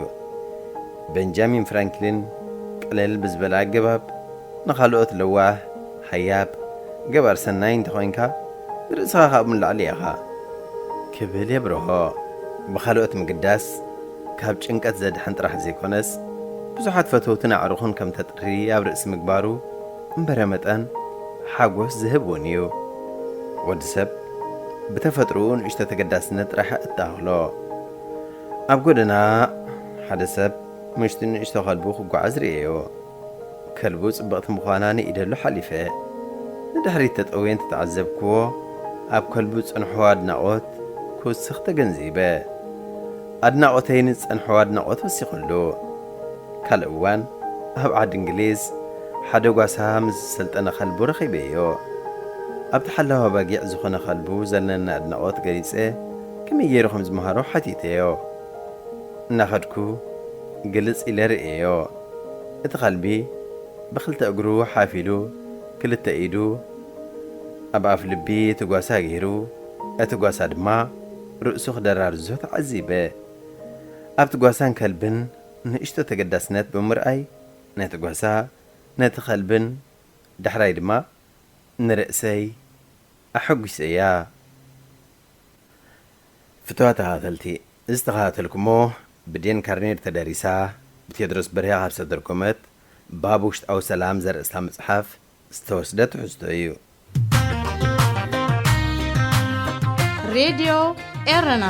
ቤንጃሚን ፍራንክሊን ቅልል ብዝበለ ኣገባብ፣ ንኻልኦት ለዋህ፣ ሃያብ፣ ገባር ሰናይ እንተኾይንካ፣ ንርእስኻ ካብኡ ንላዕሊ ኢኻ ክብል የብርሆ። ብኻልኦት ምግዳስ ካብ ጭንቀት ዘድሕን ጥራሕ ዘይኮነስ፣ ብዙሓት ፈተውትን ኣዕሩኽን ከም ተጥሪ ኣብ ርእሲ ምግባሩ እምበረ መጠን ሓጎስ ዝህብ እውን እዩ። ወዲ ሰብ ብተፈጥሮኡ ንእሽቶ ተገዳስነት ጥራሕ እተኣኽሎ። ኣብ ጎደና ሓደ ሰብ ምሽቲ ንእሽቶ ከልቡ ክጓዓዝ ርእየዮ። ከልቡ ጽብቕቲ ምዃና ንኢደሉ ሓሊፈ። ንድሕሪት ተጠውየ እንተተዓዘብክዎ፣ ኣብ ከልቡ ዝጸንሖ ኣድናቖት ክውስኽ ተገንዚበ። ኣድናቖተይ ንዝጸንሖ ኣድናቖት ወሲኹሉ። ካልእ እዋን ኣብ ዓዲ እንግሊዝ ሓደ ጓሳ ምስ ዝሰልጠነ ከልቡ ረኺበዮ። ኣብቲ ሓላዊ ኣባጊዕ ዝኾነ ከልቡ ዘለኒ ኣድናቖት ገሊጸ ከመይ ገይሩ ከም ዝመሃሮ ሓቲተዮ። እናኸድኩ ግልጽ ኢለ ርእየዮ። እቲ ከልቢ ብኽልተ እግሩ ሓፍ ኢሉ፣ ክልተ ኢዱ ኣብ ኣፍ ልቢ እቲ ጓሳ ገይሩ፣ እቲ ጓሳ ድማ ርእሱ ክደራርዞ ተዓዚበ። ኣብቲ ጓሳን ከልብን ንእሽቶ ተገዳስነት ብምርኣይ፣ ነቲ ጓሳ፣ ነቲ ከልብን ዳሕራይ ድማ ንርእሰይ ኣሐጒሰያ። ፍቱዋት ተኸታተልቲ፣ ዝተኸታተልኩሞ ብዴን ካርኔር ተደሪሳ ብቴድሮስ በርሄ ካብ ዝተተርጎመት ባብ ውሽጣዊ ሰላም ዘርእስታ መጽሓፍ ዝተወስደ ትሕዝቶ እዩ። ሬድዮ ኤረና።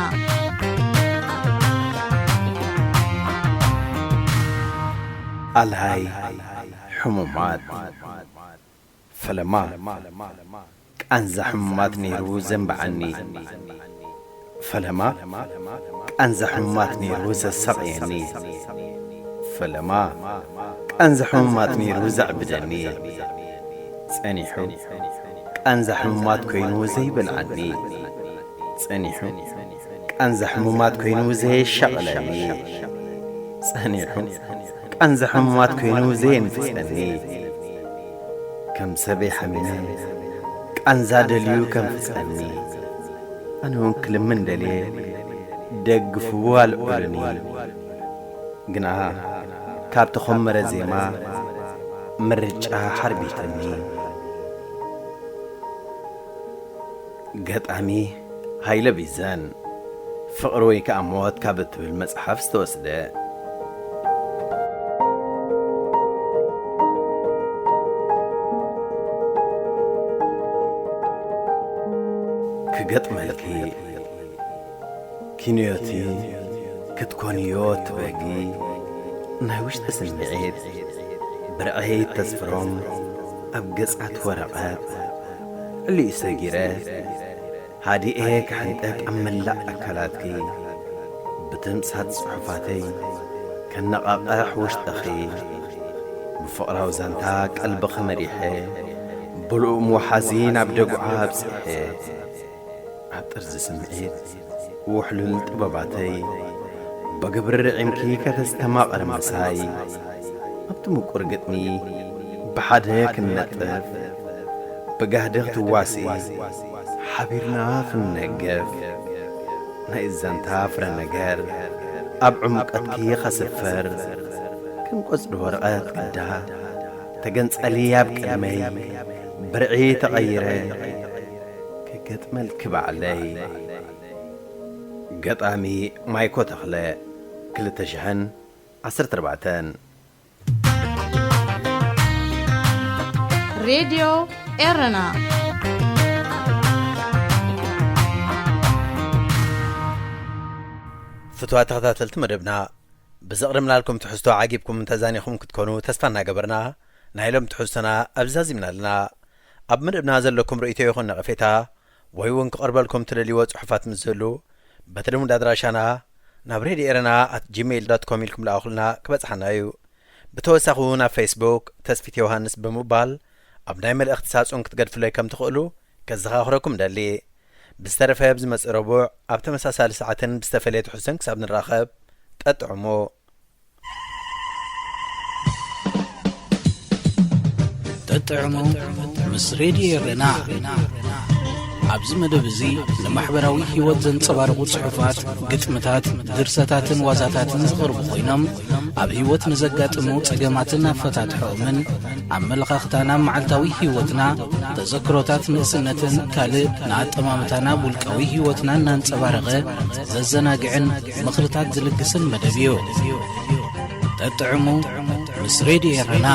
ኣልሃይ ሕሙማት። ፈለማ ቃንዛ ሕሙማት ነይሩ ዘንብዓኒ። ፈለማ ቃንዛ ሕሙማት ነይሩ ዘሳቕየኒ። ፈለማ ቃንዛ ሕሙማት ነይሩ ዘዕብደኒ። ጸኒሑ ቃንዛ ሕሙማት ኮይኑ ዘይበልዓኒ። ጸኒሑ ቃንዛ ሕሙማት ኮይኑ ዘየሻቕለኒ። ጸኒሑ ቃንዛ ሕሙማት ኮይኑ ዘየንፍጸኒ። ከም ሰበይ ሓሚመ ቃንዛ ደልዩ ከንፍጸኒ። ኣነ እውን ክልምን ደልየ ደግፍዎ ኣልዑሉኒ። ግና ካብ ተኾመረ ዜማ ምርጫ ሓርቢትኒ። ገጣሚ ሃይለ ቢዘን፣ ፍቕሪ ወይ ከኣ ሞት ካብ እትብል መጽሓፍ ዝተወስደ። ክገጥመልኪ ኪንዮቲ ክትኮንዮ ትበጊ፣ ናይ ውሽጢ ስምዒት ብርዐይ ተስፍሮም ኣብ ገጻት ወረቐት። ዕሊኡ ሰጊረ ሃዲኤ ክሕንጠጥ ኣብ መላእ ኣካላትኪ፣ ብትምሳጥ ጽሑፋተይ ከነቓቕሕ ውሽጥኺ፣ ብፍቕራዊ ዛንታ ቀልብኺ መሪሐ፣ ብልኡም ወሓዚ ናብ ደጉዓ ኣብጺሐ። ኣብ ጥርዚ ስምዒት ውሕሉል ጥበባተይ ብግብሪ ርዒምኪ ከተስተማቕሪ ምሳይ፣ ኣብቲ ምቁር ግጥሚ ብሓደ ክንነጥፍ፣ ብጋህዲ ክትዋስኢ ሓቢርና ክንነገፍ፣ ናይ ዛንታ ፍረ ነገር ኣብ ዕሙቀትኪ ኸስፍር፣ ከም ቆጽሊ ወረቐት ግዳ ተገንጸሊ ኣብ ቅድመይ፣ ብርዒ ተቐይረ ክገጥመልኪ ባዕለይ። ገጣሚ ማይኮ ተኽለ፣ ክልተ ሽሕን ዓሰርተ ኣርባዕተን። ሬድዮ ኤረና። ፍትዋት ተኸታተልቲ መደብና፣ ብዘቕረብናልኩም ትሕዝቶ ዓጊብኩም ተዛኒኹም ክትኮኑ ተስፋ እናገበርና፣ ናይ ሎም ትሕዝቶና ኣብዚ ዛዚምና ኣለና። ኣብ መደብና ዘለኩም ርእይቶ ይኹን ነቐፌታ፣ ወይ እውን ክቐርበልኩም ትደልይዎ ጽሑፋት ምስ ዝህሉ፣ በቲ ልሙድ ኣድራሻና ናብ ሬድዮ ኤረና ኣት ጂሜይል ዶት ኮም ኢልኩም ልኣኹልና፣ ክበጽሓና እዩ። ብተወሳኺ እውን ኣብ ፌስቡክ ተስፊት ዮሃንስ ብምባል ኣብ ናይ መልእኽቲ ሳጹን ክትገድፉለይ ከም ትኽእሉ ከዘኻኽረኩም ደሊ። ብዝተረፈ ኣብዚ መጽእ ረቡዕ ኣብ ተመሳሳሊ ሰዓትን ብዝተፈለየ ትሕዝቶን ክሳብ ንራኸብ፣ ጠጥዕሙ። ጠጥዕሙ ምስ ሬድዮ ኤረና። ኣብዚ መደብ እዚ ንማሕበራዊ ህይወት ዘንጸባርቑ ጽሑፋት፣ ግጥምታት፣ ድርሰታትን ዋዛታትን ዝቐርቡ ኮይኖም፣ ኣብ ህይወት ንዘጋጥሙ ጸገማትን ኣፈታትሖኦምን፣ ኣመለኻኽታና ኣብ መዓልታዊ ህይወትና፣ ተዘክሮታት ንእስነትን ካልእ ንኣጠማምታና ኣብ ውልቃዊ ህይወትና እናንጸባረቐ ዘዘናግዕን ምኽርታት ዝልግስን መደብ እዩ። ጠጥዕሙ ምስ ሬድዮ ኤረና።